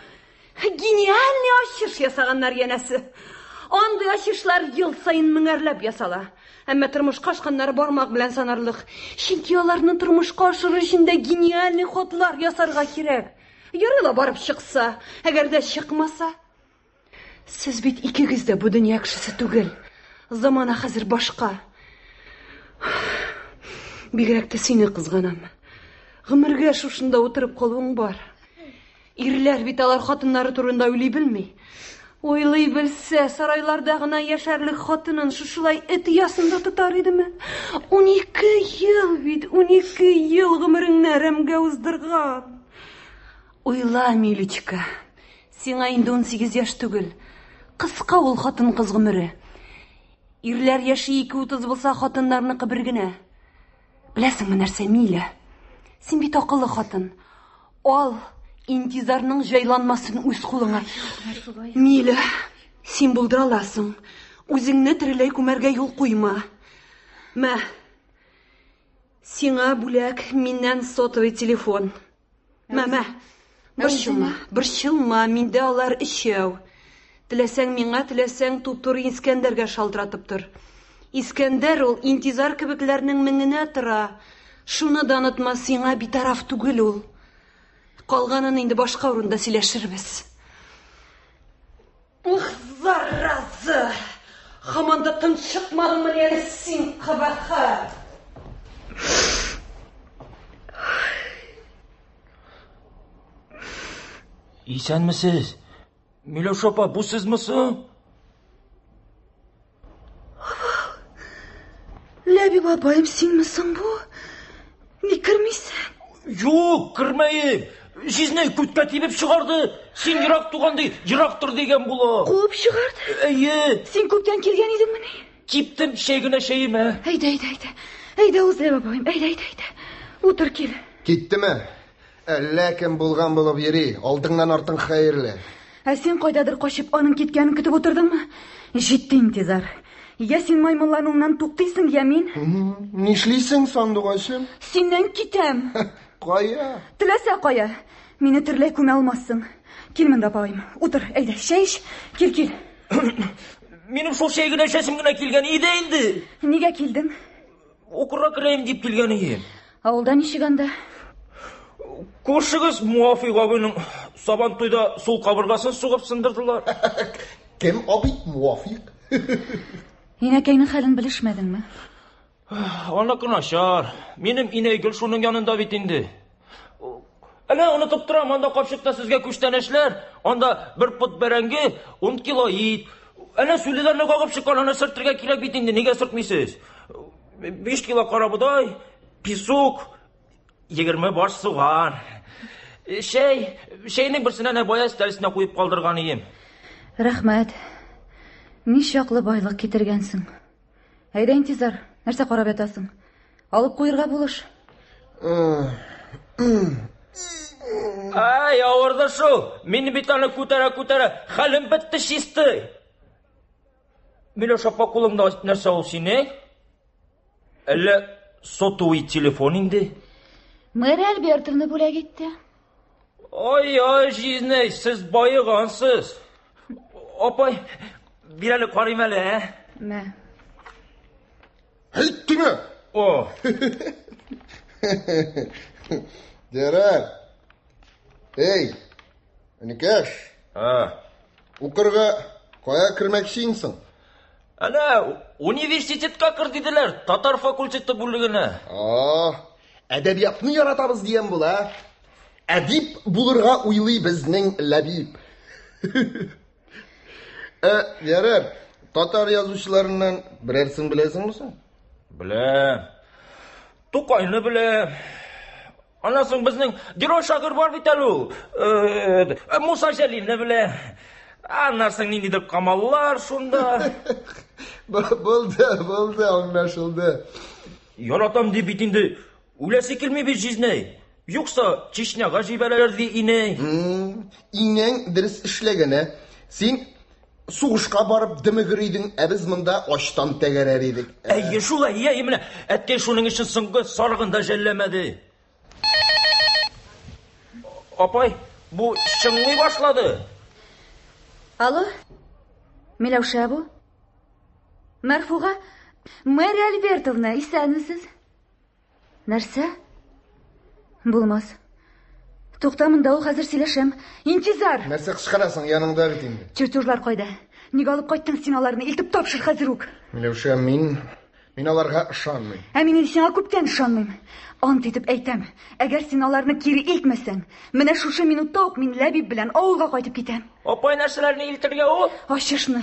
Гениальный ачыш ясаганнар янәсе. Андый ачышлар ел саен меңәрләп ясала. Әмма тормышка ашканнары бармак белән санарлык. Чөнки аларны тормышка ашырыр өчен дә гениальный ходлар ясарга кирәк. Ярый ла барып чыкса, әгәр дә чыкмаса. Сез бит икегез дә бу дөнья кешесе түгел. Замана хәзер башка. Бигрәк тә сине кызганам. Гомергә шушында утырып калуың бар. Ирләр бит алар хатыннары турында уйлый белми. Уйлый белсә, сарайларда гына яшәрлек хатынын шушылай эт оясында тотар идеме? 12 ел бит, 12 ел гомереңне әрәмгә уздырган. Уйла, Милечка. Сиңа инде 18 яшь түгел. Кыска ул хатын-кыз гомере. Ирләр яше 2.30 булса, хатыннарныкы бер генә. Беләсеңме нәрсә, Миля? Син бит акыллы хатын. Ал интизарның җайланмасын үз кулыңа. Миля, син булдыра аласың. Үзеңне тереләй күмәргә юл куйма. Мә. Сиңа бүләк миннән сотовый телефон. Мә, мә. Борчылма, борчылма, миндә алар өчәү. Теләсәң миңа, теләсәң туп-туры Искәндәргә шалтыратып тор. Искәндәр ул интизар кебекләрнең меңенә тора. Шуны да онытма, сиңа битараф түгел ул. Калганын инде башка урында сөйләшербез. Ух, зараза! Һаман да тынчыкмадыңмыни әле син, кабахәт? Исәнмесез. Миләүшә апа, бу сезме соң? Ләбиб апаем, синме соң бу? Ник кермисең? Юк, кермәем. Җизнәй күткә тибеп чыгарды. Син ерак туган ди, ерактыр дигән була. Куып чыгарды? Әйе. Син күптән килгән идеңмени? Киптем, чәй генә чәем, ә. Әйдә, әйдә, әйдә. Әйдә, уз, Ләбиб апаем, әйдә, әйдә, әйдә. Утыр, кил. Киттеме? Әллә кем булган булып йөри, алдыңнан артың хәерле. Ә син кайдадыр качып, аның киткәнен көтеп утырдыңмы? Җитте интизар. Я син маймыллануыңнан туктыйсың, я мин. Нишлисең, сандугачым? Синнән китәм. Кая? Теләсә кая. Мине терләй күмә алмассың. Кил монда, апаем. Утыр, әйдә, чәй эч. Кил, кил. Минем шул чәй генә эчәсем генә килгән иде инде. Нигә килдең? Укырга керәем дип килгән идем. Авылда ничек анда? Күршегез Муафыйк абыйның сабан туйда сул кабыргасын сугып сындырдылар. Кем абый? Муафыйк. Инәкәйнең хәлен белешмәдеңме? Аныкы начар. Минем инәй гел шуның янында бит инде. Әнә онытып торам, анда капчыкта сезгә күчтәнәчләр, анда бер пот бәрәңге, 10 кило ит. Әнә сүлеләрне кагып чыккан, аны сөртергә кирәк бит инде, нигә сөртмисез? 5 кило карабодай, песок, 20 баш суган. Чәй, чәйнең берсен әнә бая өстәл өстенә куеп калдырган идем. Рәхмәт. Ничаклы байлык китергәнсең. Әйдә, Интизар, нәрсә карап ятасың? Алып куерга булыш. Ай, авырды шул. Мин бит аны күтәрә-күтәрә, хәлем бетте чистый. Миләүшә апа, кулыңда нәрсә ул синең? Әллә сотовый телефон инде? Мэри Альбертовна бүләк итте. Ай-ай, җизнәй, сез баегансыз. Апай, бир әле карыйм әле, ә? Мә. Әйттеңме? О. Ярар. Эй, энекәш. А. Укырга кая кермәкче соң? Әнә, университетка кер диделәр, татар факультеты бүлегенә. А, әдәбиятны яратабыз дигән була. Әдип булырга уйлый безнең Ләбиб. Ә, ярар, татар язучыларыннан берәрсен беләсеңме соң? Беләм. Тукайны беләм. Аннан соң безнең герой шагыйрь бар бит әле ул. Муса Җәлилне беләм. Аннан соң ниндидер камаллар шунда. Булды, булды, аңлашылды. Яратам дип бит инде үләсе килми бит җизнәй. Юкса Чечняга җибәрәләр ди инәй. Инәң дөрес эшләгән, ә? Син сугышка барып дөмегер идең, ә без монда ачтан тәгәрәр идек. Әйе, шулай, әйе, менә әткәй шуның өчен соңгы сарыгын да жәлләмәде. Апай, бу чыңлый башлады. Алло? Миләүшә бу? Мәрфуга? Мэри Альбертовна, исәнмесез? Нәрсә? Булмас. Тукта, монда ул хәзер сөйләшәм. Интизар! Нәрсә кычкырасың, яныңда бит инде. Чертежлар кайда? Ник алып кайттың син аларны? Илтеп тапшыр хәзер үк. Миләүшә, мин мин аларга ышанмыйм. Ә мин инде сиңа күптән ышанмыйм. Ант итеп әйтәм, әгәр син аларны кире илтмәсәң, менә шушы минутта ук мин Ләбиб белән авылга кайтып китәм. Апай, нәрсәләрне илтергә ул? Ачышны,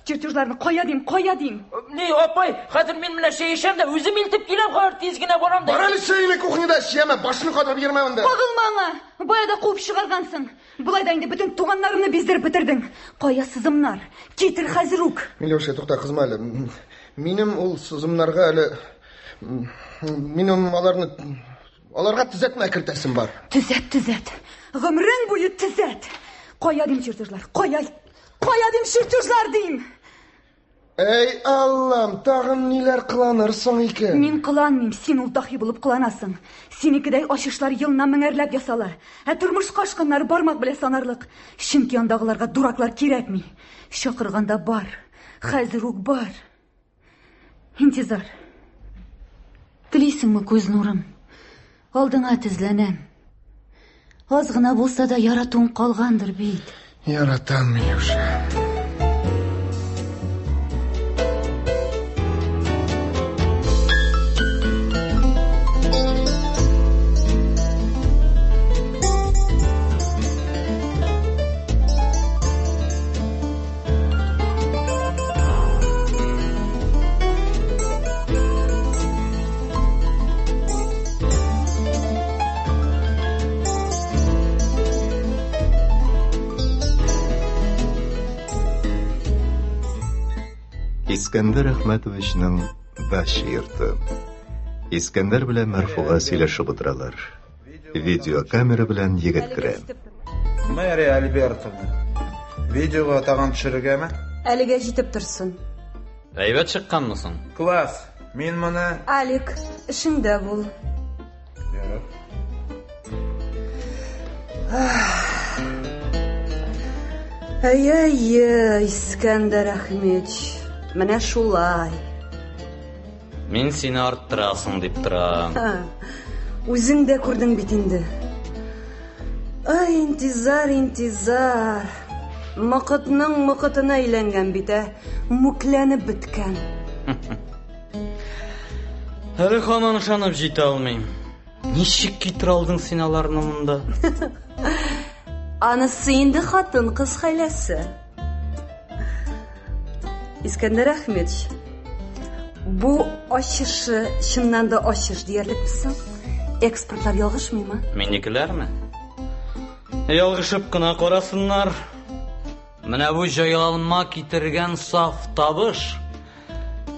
чертежларны кая дим, кая дим? Ни, апай, хәзер мин менә чәй эчәм дә үзем илтеп киләм, хәзер тиз генә барам да. Бар әле чәйне кухняда эчәме, башны катырып йөрмә монда. Кагылма аңа! Бая да куып чыгаргансың. Болай да инде бөтен туганнарымны биздереп бетердең. Кая сызымнар? Китер хәзер үк. Миләүшә, тукта, кызма әле. Минем ул сызымнарга әле минем аларны аларга төзәтмә кертәсем бар. Төзәт, төзәт. Гомерең буе төзәт. Кая дим чертежлар? Кая? Кая дим чертежлар дим? Әй, Аллам, тагын ниләр кыланырсың икән? Мин кыланмыйм, син ул дахи булып кыланасың. Синекедәй ачышлар елына меңәрләп ясала. Ә тормышка ашканнары бармак белән санарлык. Чөнки андагыларга дураклар кирәкми. Чакырганда бар. Хәзер үк бар. Интизар. Телисеңме күз нурым? Алдыңа тезләнәм. Аз гына булса да яратуың калгандыр бит. Яратам, Миләүшә. Искәндәр Әхмәтовичның дача йорты. Искәндәр белән Мәрфуга сөйләшеп утыралар. Видеокамера белән егет керә. Мэри Альбертовна, видеога тагын төшерергәме? Әлегә җитеп торсын. Әйбәт чыкканмы соң? Класс. Мин моны... Алик, эшеңдә бул. Ярар. Әй-әй, Искәндәр Әхмәтович, менә шулай. Мин сине арттырасың дип торам. Үзең дә күрдең бит инде. Ай, интизар, интизар. Мокытның мокытына әйләнгән бит, ә. Мүкләнеп беткән. Әле һаман ышанып җитә алмыйм. Ничек китерә алдың син аларны монда? Анысы инде хатын-кыз хәйләсе. Искәндәр Әхмәтович, бу ачышы чыннан да ачыш диярлекме соң? Экспертлар ялгышмыймы? Минекеләрме? Ялгышып кына карасыннар. Менә бу җайланма китергән саф табыш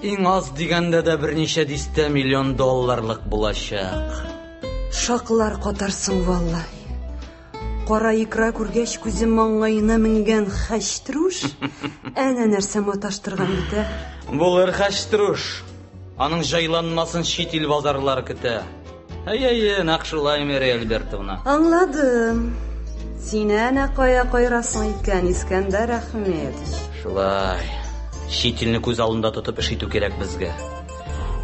иң аз дигәндә дә берничә дистә миллион долларлык булачак. Шаклар катарсың валлаһи. Кара икра күргәч күзем маңгаена менгән хәчтрүш әнә нәрсә маташтырган бит, ә. Булыр хәчтрүш. Аның җайланмасын чит ил базарлары көтә. Әй-әй, нәкъ шулай, Мэри Альбертовна. Аңладым. Син әнә кая кайрасың икән, Искәндәр Әхмәтович. Шулай. Чит илне күз алдында тотып эш итү кирәк безгә.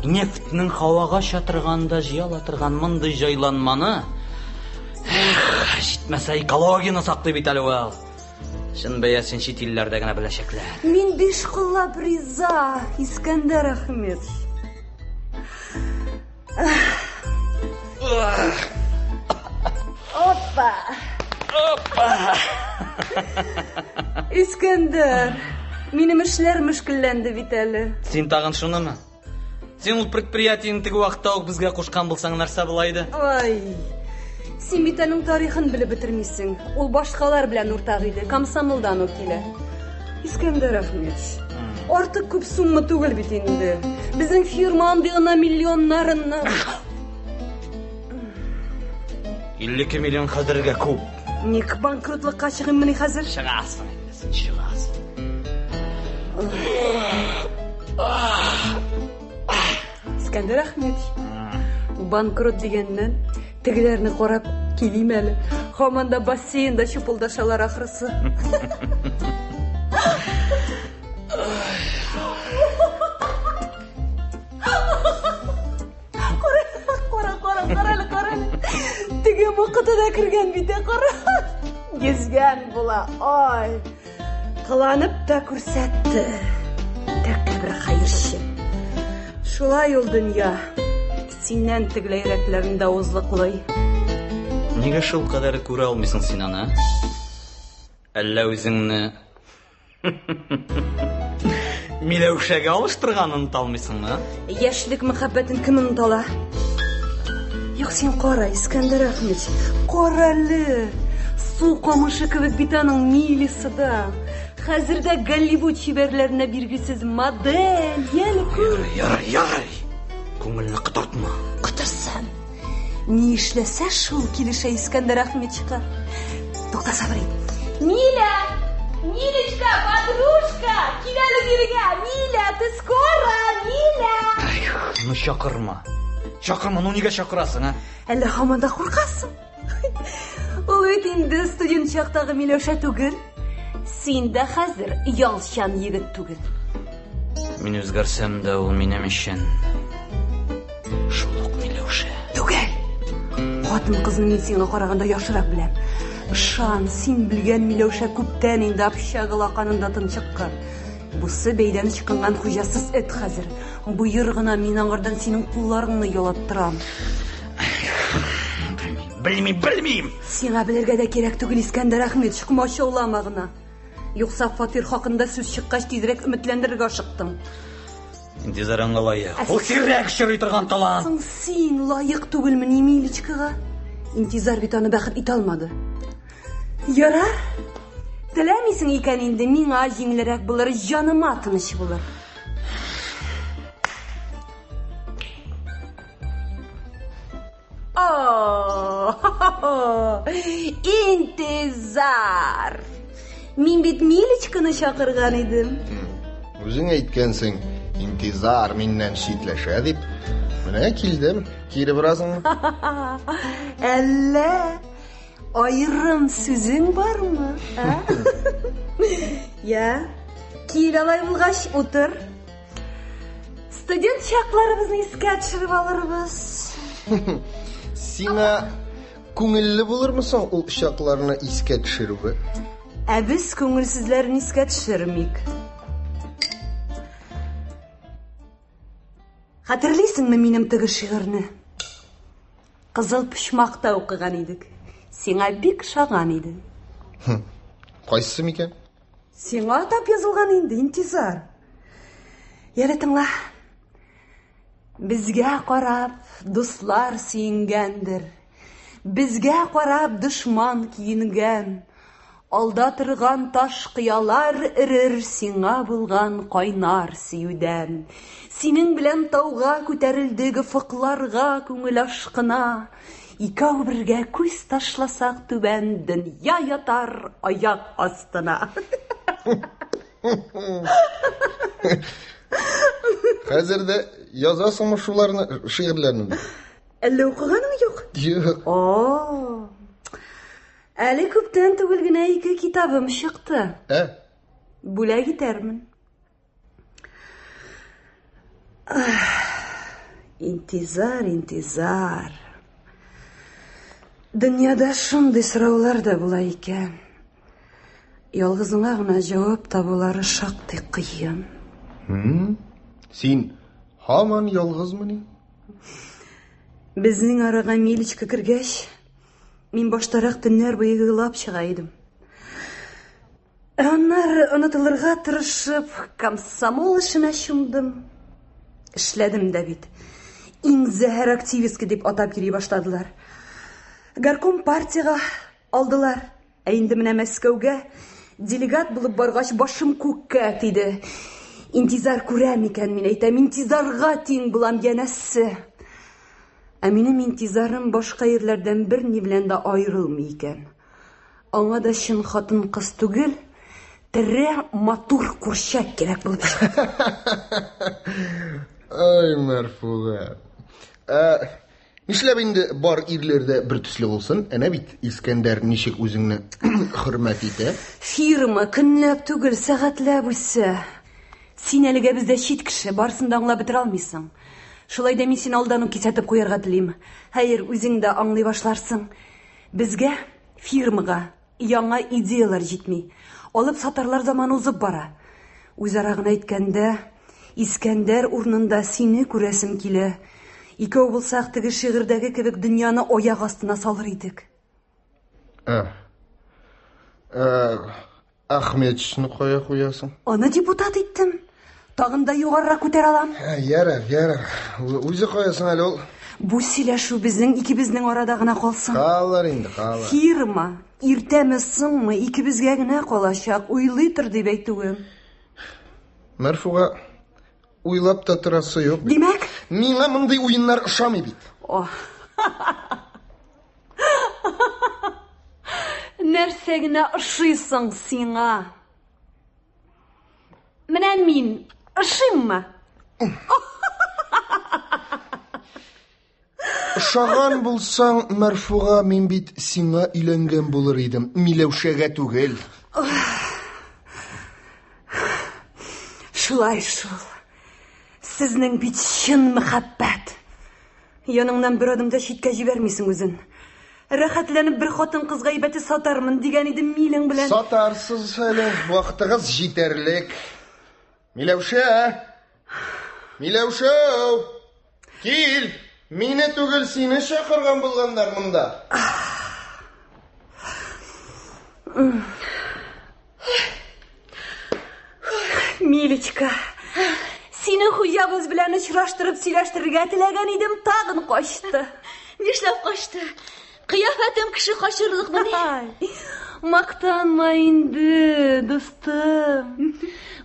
Нефтьнең һавага оча торганда җыя ала торган мондый җайланманы, эх, җитмәсә экологияне саклый бит әле ул. Чын бәясен чит илләрдә генә беләчәкләр. Мин биш куллап риза, Искәндәр Әхмәтович. Опа! Опа! Искәндәр, минем эшләр мөшкелләнде бит әле. Син тагын шунымы? Син ул предприятиене теге вакытта ук безгә кушкан булсаң, нәрсә була иде? Ай! Син бит аның тарихын белеп бетермисең. Ул башкалар белән уртак иде, комсомолдан ук килә. Искәндәр Әхмәтович, артык күп сумма түгел бит инде. Безнең фирма андый гына миллионнарыннан. 52 миллион хәзергә күп. Ник банкротлыкка чыгыйм мени хәзер? Чыгасың инде син, чыгасың. Искәндәр Әхмәтович, банкрот дигәннән, тегеләрне карап килим әле. Һаман да бассейнда чупылдашалар ахрысы. Кара, кара, кара, кара әле, кара әле. Теге мокыты да кергән бит, ә, кара. Йөзгән була, ай. Кыланып та күрсәтте. Тәкәббер хәерче. Шулай ул дөнья. Синнән тегеләйрәкләрен дә авызлыклый. Нигә шул кадәр күрә алмыйсың син аны? Әллә үзеңне Миләүшәгә алыштырганын оныта алмыйсыңмы? Яшьлек мәхәббәтен кем оныта ала? Юк, син кара, Искәндәр Әхмәтович, кара әле. Су камышы кебек бит аның милисы да. Хәзер дә Голливуд чибәрләренә биргесез модель, яле күр. Ярый, ярый. Күңелне котыртма. Котырсын. Ни эшләсә, шул килешә Искәндәр Әхмәтовичка. Тукта, сабыр ит. Миля! Милечка, подружка! Кил әле бирегә! Миля, ты скоро? Миля! Ну чакырма. Чакырма, ну нигә чакырасың, а? Әллә һаман да куркасың? Ул бит инде студент чактагы Миләүшә түгел. Син дә хәзер ялчан егет түгел. Мин үзгәрсәм дә ул минем өчен шул ук Миләүшә. Түгел. Хатын-кызны мин сиңа караганда яхшырак беләм. Ышан, син белгән Миләүшә күптән инде общага лаканында тынчыккан. Бусы бәйдән ычкынган хуҗасыз эт хәзер. Боер гына мин аңардан синең кулларыңны ялаттырам. Белмим, белмим, белмим! Сиңа белергә дә кирәк түгел, Искәндәр Әхмәтович, комачаулама гына. Юкса фатир хакында сүз чыккач тизрәк өметләндерергә ашыктың. Интизар аңа лаек. Ул сирәк очрый торган талант. Соң син лаек түгелмени Милечкага? Интизар бит аны бәхет итә алмады. Ярар. Теләмисең икән инде, миңа җиңелрәк булыр, җаныма тыныч булыр. О, Интизар! Мин бит Милечканы чакырган идем. Үзең әйткәнсең, интизар миннән читләшә дип. Менә килдем, кире борасыңмы? Әллә аерым сүзең бармы? А? Я, кил алай булгач, утыр. Студент чакларыбызны искә төшереп алырбыз. Сиңа күңелле булырмы соң ул чакларны искә төшерүе? Ә без күңелсезләрен искә төшермик. Хәтерлисеңме минем теге шигырьне? Кызыл почмакта укыган идек. Сиңа бик ошаган иде. Кайсысы микән? Сиңа атап язылган инде, интизар. Яле тыңла. Безгә карап дуслар сөенгәндер. Безгә карап дошман киенгән. Алда торган таш кыялар эрер сиңа булган кайнар сөюдән. Синең белән тауга күтәрелдек офыкларга күңел ашкына. Икәү бергә күз ташласак түбән дөнья ятар аяк астына. Хәзер дә язасыңмы шуларны, шигырьләрне? Әллә укыганың юк? Юк. О! Әле күптән түгел генә ике китабым чыкты. Ә? Бүләк итәрмен. Интизар, интизар. Дөньяда шундый сораулар да була икән. Ялгызыңа гына җавап табулары шактый кыен. Син һаман ялгызмыни? Безнең арага Милечка кергәч, мин баштарак төннәр буе елап чыга идем. Ә аннары онытылырга тырышып, комсомол эшенә чумдым. Эшләдем дә бит. Иң зәһәр активистка дип атап йөри башладылар. Горком партиягә алдылар. Ә инде менә Мәскәүгә Делегат булып баргач, башым күккә тиде. Интизар күрә микән, мин әйтәм, интизарга тиң булам, янәсе. Ә минем интизарым башка ирләрдән берни белән дә аерылмый икән. Аңа да чын хатын-кыз түгел, тере матур курчак кирәк булып чыкты. Ай, Мәрфуга. Ә, нишләп инде бар ирләр дә бер төсле булсын? Әнә бит Искәндәр ничек үзеңне хөрмәт итә. Фирма көнләп түгел, сәгатьләп үсә. Син әлегә бездә чит кеше, барысын да аңлап бетерә алмыйсың. Шулай да мин сине алдан ук кисәтеп куярга телим. Хәер, үзең дә аңлый башларсың. Безгә, фирмага, яңа идеяләр җитми. Алып сатарлар заманы узып бара. Үзара гына әйткәндә, Искәндәр урынында сине күрәсем килә. Икәү булсак, теге шигырьдәге кебек дөньяны аяк астына салыр идек. Ә, ә, Ахметовичны кая куясың? Аны депутат иттем. Тагын да югарырак күтәрә алам. Ә, ярар, ярар. Үзе кая соң әле ул? Бу сөйләшү безнең икебезнең арада гына калсын. Калыр инде, калыр. Фирма иртәме соңмы икебезгә генә калачак, уйлый тор дип әйтүем. Мәрфуга, уйлап та торасы юк бит. Димәк? Миңа мондый уеннар ошамый бит. О. Нәрсә генә ошый соң сиңа? Менә мин ошыйммы? Ошаган булсаң, Мәрфуга, мин бит сиңа өйләнгән булыр идем, Миләүшәгә түгел. Шулай шул. Сезнең бит чын мәхәббәт. Яныңнан бер адым да читкә җибәрмисең үзен. Рәхәтләнеп бер хатын-кыз гайбәте сатармын дигән идем милең белән. Сатарсыз әле, вакытыгыз җитәрлек. Миләүшә! Миләүшә! Кил! Мине түгел, сине чакырган булганнар монда. Милечка, сине хуҗабыз белән очраштырып сөйләштерергә теләгән идем, тагын качты. Нишләп качты? Кыяфәтем кеше качырлыкмыни? Мактанма инде, дустым.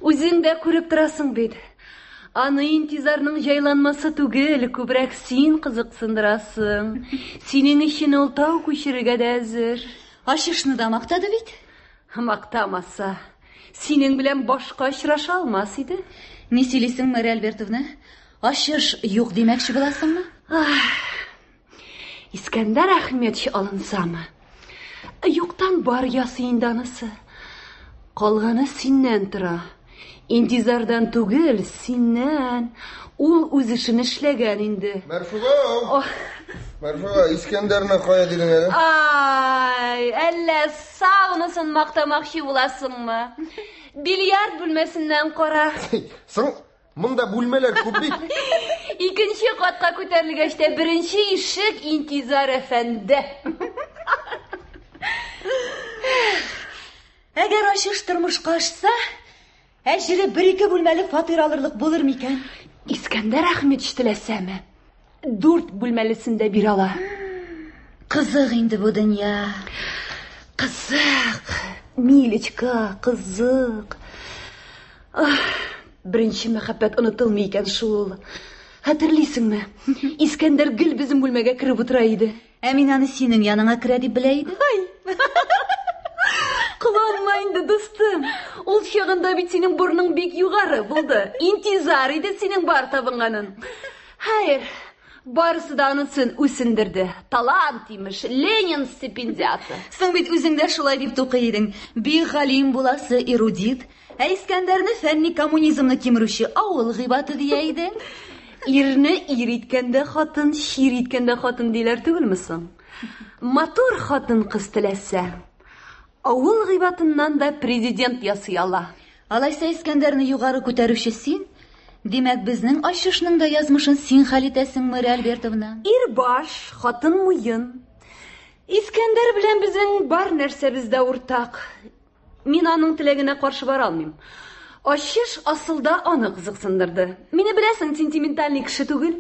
Үзең дә күреп торасың бит. Аны интизарның җайланмасы түгел, күбрәк син кызыксындырасың. Синең өчен ул тау күчерергә дә әзер. Ачышны да мактады бит. Мактамаса, синең белән башка очраша алмас иде. Ни сөйлисең, Мария Альбертовна? Ачыш юк димәкче буласыңмы? Искәндәр Әхмәтович алынсамы? Юктан бар ясый инде анысы. Калганы синнән тора. Интизардан түгел, синнән. Ул үз эшен эшләгән инде. Мәрфуга! Мәрфуга, Искәндәрне кая дидең әле? Ай, әллә саунасын мактамакчы буласыңмы? Бильярд бүлмәсеннән кара. Соң, монда бүлмәләр күп бит. Икенче катка күтәрелгәч тә беренче ишек Интизар әфәнде. Әгәр ачыш тормышка ашса, әҗере бер-ике бүлмәле фатир алырлык булыр микән? Искәндәр Әхмәтович теләсәме, дүрт бүлмәлесен дә бирә ала. Кызык инде бу дөнья. Кызык, Милечка, кызык. Ах, беренче мәхәббәт онытылмый икән шул. Хәтерлисеңме? Искәндәр гел безнең бүлмәгә кереп утыра иде. Ә мин аны синең яныңа керә дип белә идем. Ай! Кыланма инде, дустым. Ул чагында бит синең борның бик югары булды. Интизар иде синең бар табынганын. Хәер, барысы да анысын үсендерде. Талант, имеш, Ленин стипендиаты. Соң бит үзең дә шулай дип тукый идең. Бик галим буласы эрудит, ә Искәндәрне фәнни коммунизмны кимерүче авыл гыйбаты дия идең. Ирне ир иткәндә хатын, чир иткәндә хатын диләр түгелме соң? Матур хатын кыз теләсә, авыл гыйбатыннан да президент ясый ала. Алайса Искәндәрне югары күтәрүче син? Димәк, безнең ачышның да язмышын син хәл итәсең, Мария Альбертовна? Ир баш, хатын муен. Искәндәр белән безнең бар нәрсәбез дә уртак. Мин аның теләгенә каршы бара алмыйм. Ачыш асылда аны кызыксындырды. Мине беләсең, сентиментальный кеше түгел.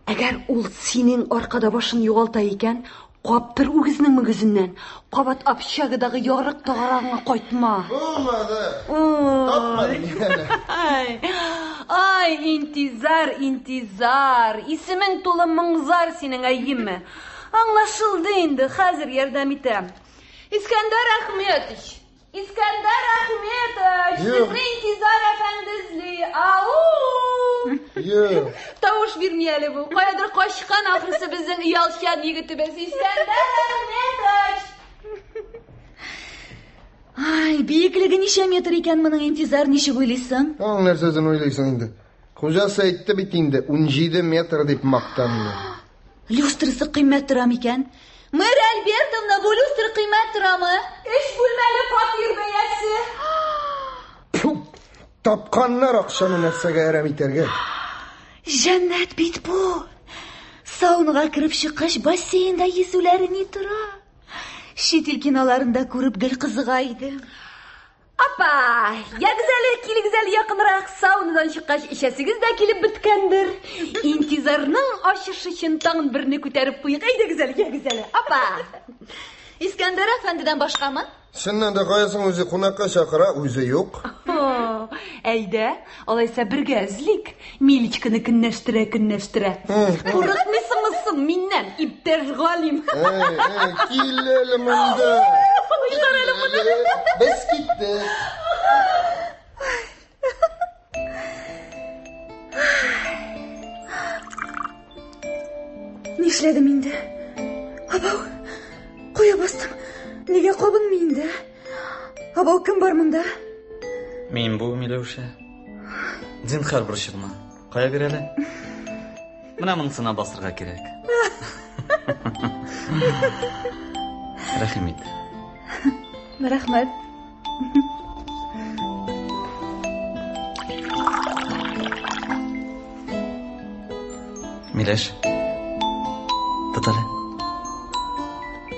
Әгәр ул синең аркада башын югалта икән, Каптыр үгезнең мөгезеннән. Кабат общагадагы ярык тагарагыңа кайтма. Булмады. Тапмадым янә. Ай, ай, интизар, интизар. Исемең тулы моңзар синең, әйеме? Аңлашылды инде, хәзер ярдәм итәм. Искәндәр Ахметович! Искәндәр Ахметович! Юк. Сезне Интизар әфәнде эзли. Ау! Юк. Тавыш бирми әле бу. Каядыр качкан ахрысы безнең оялчан егетебез. Искәндәр Ахметович! Ай, биеклеге ничә метр икән моның интизар, ничек уйлыйсың? Аның нәрсәсен уйлыйсың инде? Хуҗасы әйтте бит инде, 17 метр дип мактанды. Люстрасы кыйммәт тора микән? Мэр Альбертовна, бу люстра кыйммәт торамы? Өч бүлмәле фатир бәясе. Фу, тапканнар акчаны нәрсәгә әрәм итәргә. Җәннәт бит бу. Саунага кереп чыккач, бассейнда йөзүләре ни тора? Чит ил киноларында күреп гел кызыга идем. Апа, ягез әле, килегез әле якынрак. Саунадан чыккач, эчәсегез дә килеп беткәндер. Интизарның ачышы өчен тагын берне күтәреп куйык. Әйдәгез әле, ягез әле. Апа. Искәндәр әфәндедән башкамы? Чыннан да каясың үзе кунакка чакыра, үзе юк. О, әйдә, алайса бергә эзлик. Милечканы көнләштерә, көнләштерә. Курыкмыйсыңмы соң миннән, иптәш Галим? Эй, эй, кил әле монда. Кил әле. Без киттек. Нишләдем инде? Абау, кая бастым? Нигә кабынмый инде? Абау, кем бар монда? Мин бу, Миләүшә. Зинһар борчылма. Кая бир әле? Менә монысына басырга кирәк. Рәхим ит. Рәхмәт. Миләш. Тот әле.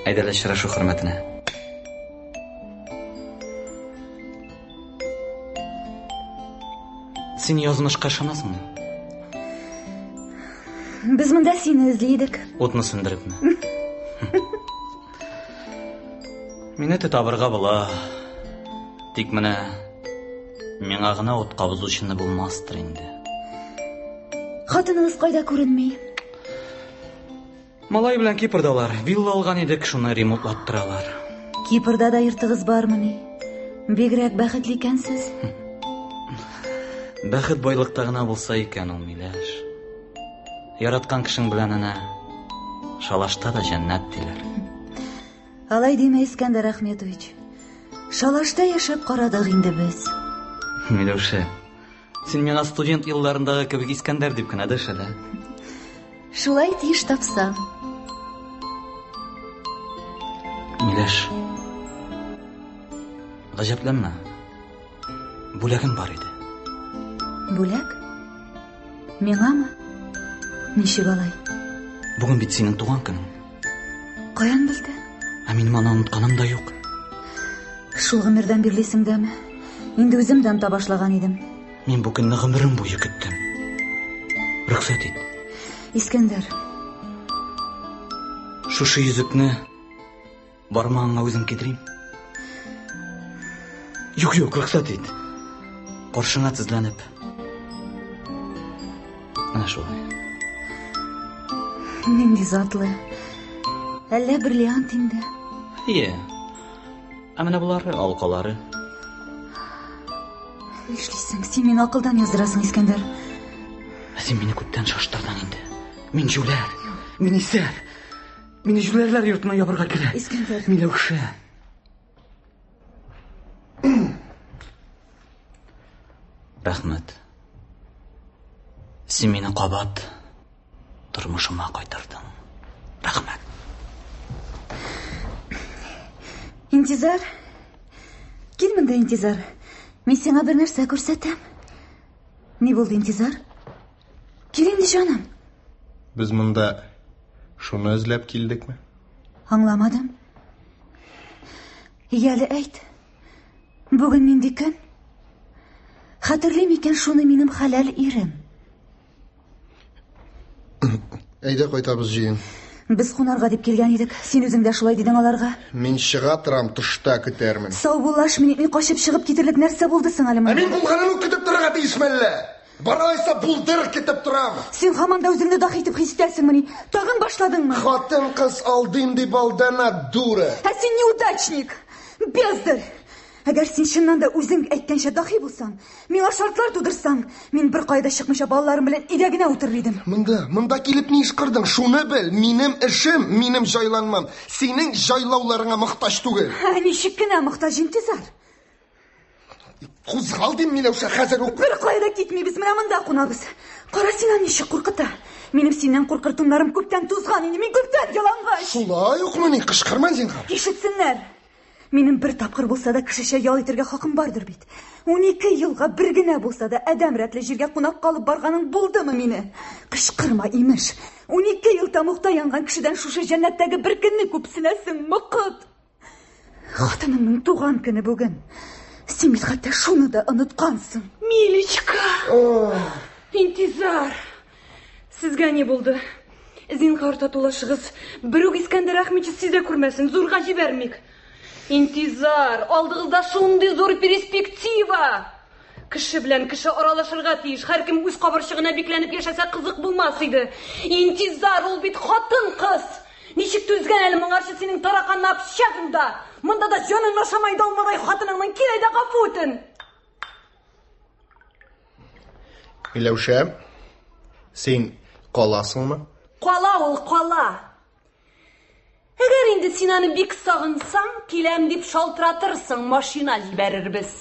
Әйдә әле очрашу хөрмәтенә. Син язмышка ышанасыңмы? Без монда сине эзли идек. Утны сүндерепме? Мине табырга була. Тик менә миңа гына ут кабызучыны булмастыр инде. Хатыныгыз кайда күренми? Малай белән Кипрдалар. Вилла алган идек, шуны ремонтлаттыралар. Кипрда да йортыгыз бармыни? Бигрәк бәхетле икәнсез. Бәхет байлыкта гына булса икән ул, Миләш. Яраткан кешең белән әнә шалашта да җәннәт диләр. Алай димә, Искәндәр Ахметович. Шалашта яшәп карадык инде без. Миләүшә, син миңа студент елларындагы кебек Искәндәр дип кенә дәш әле. Шулай тиеш тапсам. Миләш, гаҗәпләнмә. Бүләгем бар иде. Бүләк? Миңамы? Ничек алай? Бүген бит синең туган көнең. Каян белдең? Ә минем аны онытканым да юк. Шул гомердән бирле исеңдәме? Инде үзем дә оныта башлаган идем. Мин бу көнне гомерем буе көттем. Рөхсәт ит. Искәндәр. Шушы йөзекне бармагыңа үзем кидерим. Юк, юк, рөхсәт ит. Каршыңа тезләнеп. Менә шулай. Нинди затлы. Әллә бриллиант инде? Ие. Ә менә болары алкалары. Нишлисең? Син мине акылдан яздырасың, Искәндәр. Ә син мине күптән шаштырдың инде. Мин җүләр. Мин исәр. Мине җүләрләр йортына ябырга кирәк. Искәндәр. Миләүшә. Рәхмәт. Син мине кабат тормышыма кайтардың. Рәхмәт. Интизар. Кил монда, Интизар. Мин сиңа бер нәрсә күрсәтәм. Ни булды, Интизар? Кил инде, җаным. Без монда шуны эзләп килдекме? Аңламадым. Яле әйт. Бүген нинди көн? Хәтерли микән шуны минем хәләл ирем? Әйдә кайтабыз җыен. Без кунарга дип килгән идек. Син үзең дә шулай дидең аларга. Мин чыга торам, тышта көтәрмен. Саубуллашмый нитми качып чыгып китерлек нәрсә булды соң әле Ә монда? мин булганын ук көтеп торырга тиешме әллә? Бар алайса булдыр көтеп торам. Син һаман да үзеңне даһи итеп хис итәсеңмени? Тагын башладыңмы? Хатын-кыз алдыйм дип алдана, дура. Ә син неудачник! Бездарь! Әгәр син чыннан да үзең әйткәнчә даһи булсаң, миңа шартлар тудырсаң, мин беркая да чыкмыйча балаларым белән өйдә генә утырыр идем. Монда, монда килеп ни эш кырдың? Шуны бел, минем эшем, минем җайланмам. Синең җайлауларыңа мохтаҗ түгел. Ә ничек кенә мохтаҗ Интизар? Кузгал дим, Миләүшә, хәзер үк. Беркая да китмибез, менә монда кунабыз. Кара син аны ничек куркыта. Минем синнән куркыр туннарым күптән тузган инде, мин күптән ялангач. Шулай укмыни? Кычкырма, зинһар. Ишетсеннәр. Минем бер тапкыр булса да кешечә ял итәргә хакым бардыр бит. 12 елга бер генә булса да адәм рәтле җиргә кунак алып барганың булдымы мине? Кычкырма, имеш. 12 ел тәмугта янган кешедән шушы җәннәттәге бер көнне күпсенәсең, мокыт. Хатыныңның туган көне бүген. Син бит хәтта шуны да оныткансың. Милечка! Интизар! Сезгә ни булды? Зинһар татулашыгыз. Берүк Искәндәр Әхмәтович сизә күрмәсен, зурга җибәрмик. Интизар, алдыгызда шундый зур перспектива! Кеше белән кеше аралашырга тиеш. Һәркем үз кабырчыгына бикләнеп яшәсә кызык булмас иде. Интизар, ул бит хатын-кыз. Ничек түзгән әле моңарчы синең тараканны общагыңда? Монда да җанын ашамай да алмадай хатыныңның кил әйдә гафу үтен. Миләүшә, син каласыңмы? Кала ул, кала. Әгәр инде син аны бик сагынсаң, киләм дип шалтыратырсың, машина җибәрербез.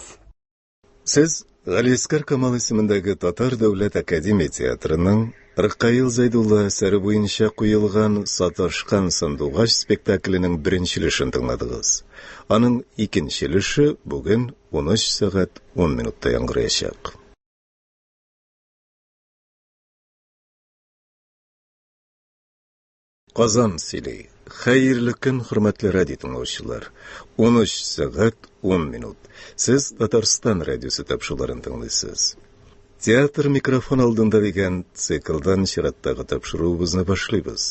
Сез Галиәсгар Камал исемендәге Татар дәүләт академия театрының Ркаил Зәйдулла әсәре буенча куелган Саташкан сандугач спектакленең беренче өлешен тыңладыгыз. Аның икенче өлеше бүген 13 сәгать 10 минутта яңгыраячак. Казан сөйли. Хәерле көн, хөрмәтле радио тыңлаучылар. 13 сәгать 10 минут. Сез Татарстан радиосы тапшыруларын тыңлыйсыз. Театр микрофон алдында дигән циклдан чираттагы тапшыруыбызны башлыйбыз.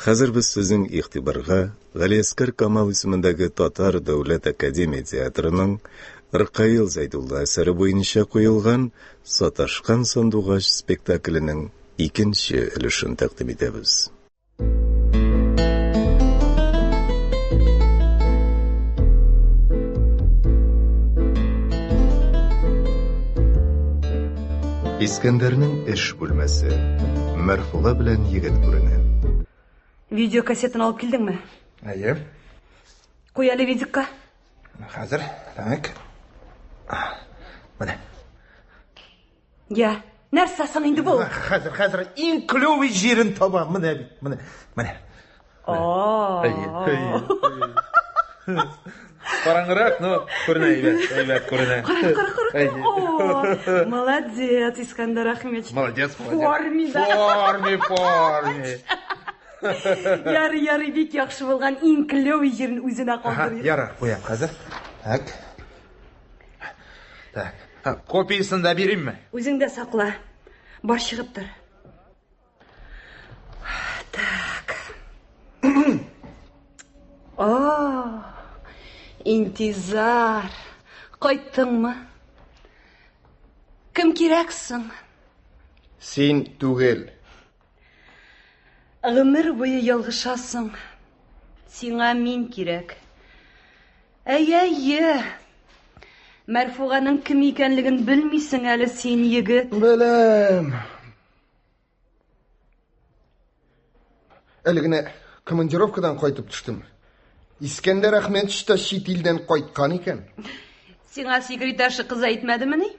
Хәзер без сезнең игътибарга Галиәсгар Камал исемендәге Татар дәүләт академия театрының Ркаил Зәйдулла әсәре буенча куелган Саташкан сандугач спектакленең икенче өлешен тәкъдим итәбез. Искәндәрнең эш бүлмәсе. Мәрфуга белән егет күренә. Видеокассетаны алып килдеңме? Әйе. Куй әле видикка. Хәзер, так. Менә. Я, нәрсә соң инде бу? Хәзер, хәзер иң клевый җирен табам. Менә бит, менә, менә. Әйе, әйе. Караңгырак, но күренә әйбәт, әйбәт күренә. Кара, кара, кара. Әйе. О, молодец, Искәндәр Әхмәтович. Молодец, молодец. Форме, да. Форме, форме. Ярый, ярый, бик яхшы булган. Иң клевый җирен үзенә Ага, калдыр. ярар, куям хәзер. Так. Так. Ха, Копиясын да биримме? Үзең дә сакла. Бар чыгып тор. Так. О, интизар. Кайттыңмы? Кем кирәк соң? Син түгел. Гомер буе ялгышасың. Сиңа мин кирәк. Әй, әйе. Мәрфуганың кем икәнлеген белмисең әле син, егет. Беләм. Әле генә командировкадан кайтып төштем. Искәндәр Әхмәтович та чит илдән кайткан икән. Сиңа секретарша кыз әйтмәдемени?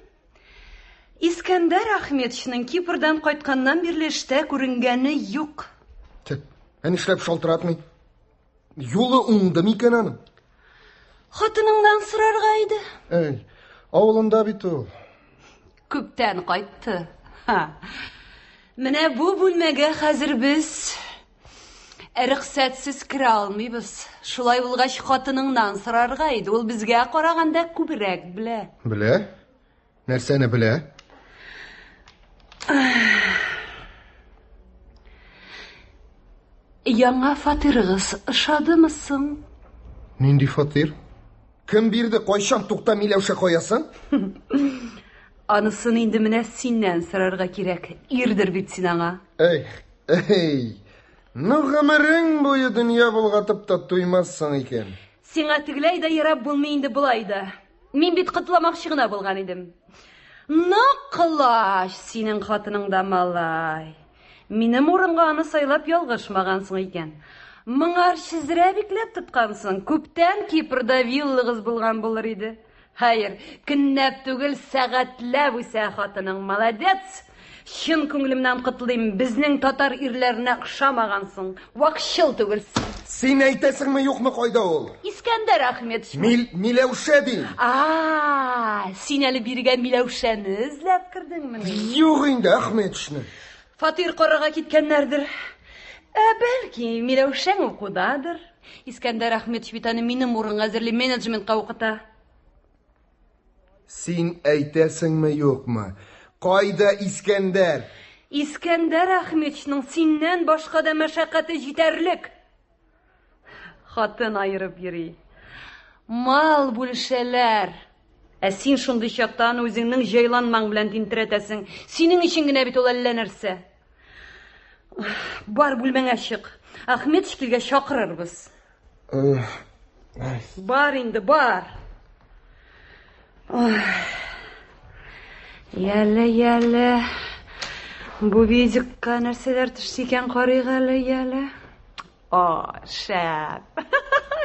Искәндәр Әхмәтовичның Кипрдан кайтканнан бирле эштә күренгәне юк. Тә, ә нишләп шалтыратмый? Юлы уңды микән аның? Хатыныңнан сорарга иде. Әй, авылында бит ул. Күптән кайтты. Ха. Менә бу бүлмәгә хәзер без рөхсәтсез керә алмыйбыз. Шулай булгач, хатыныңнан сорарга иде. Ул безгә караганда күбрәк белә. Белә? Нәрсәне белә? Яңа фатирыгыз ошадымы соң? Нинди фатир? Кем бирде? Кайчан? Тукта, Миләүшә, каясың? Анысын инде менә синнән сорарга кирәк. Ирдер бит син аңа. Эй, эй. Ну, гомерең буе дөнья болгатып та туймассың икән. Сиңа тегеләй дә ярап булмый инде болай да. Мин бит котламакчы гына булган идем. Ну, колач синең хатының да, малай. Минем урынга аны сайлап ялгышмагансың икән. Моңарчы зрә бикләп тоткансың. Күптән Кипрда виллагыз булган булыр иде. Хәер, көннәп түгел, сәгатьләп үсә хатының. Молодец! Чын күңелемнән котлыйм, безнең татар ирләренә охшамагансың. Вакчыл түгелсең. Син әйтәсеңме, юкмы, кайда ул? Искәндәр Ахметович. Мил, Миләүшә дим. А, син әле бирегә Миләүшәне эзләп кердеңмени? Юк инде, Ахметовичны. Фатир карарга киткәннәрдер. Ә бәлки, Миләүшәң укудадыр. Искәндәр Ахметович бит аны минем урынга әзерли, менеджментка укыта. Син әйтәсеңме, юкмы? Кайда Искәндәр? Искәндәр Ахметовичның синнән башка да мәшәкате җитәрлек. Хатын аерып йөри. Мал бүлешәләр. Ә син шундый чакта аны үзеңнең җайланмаң белән тинтерәтәсең. Синең өчен генә бит ул әллә нәрсә. Бар бүлмәңә чык. Ахметович килгәч чакырырбыз. Бар инде, бар. Яле, яле. Бу видикка нәрсәләр төште икән, карыйк әле, яле. О, шәп.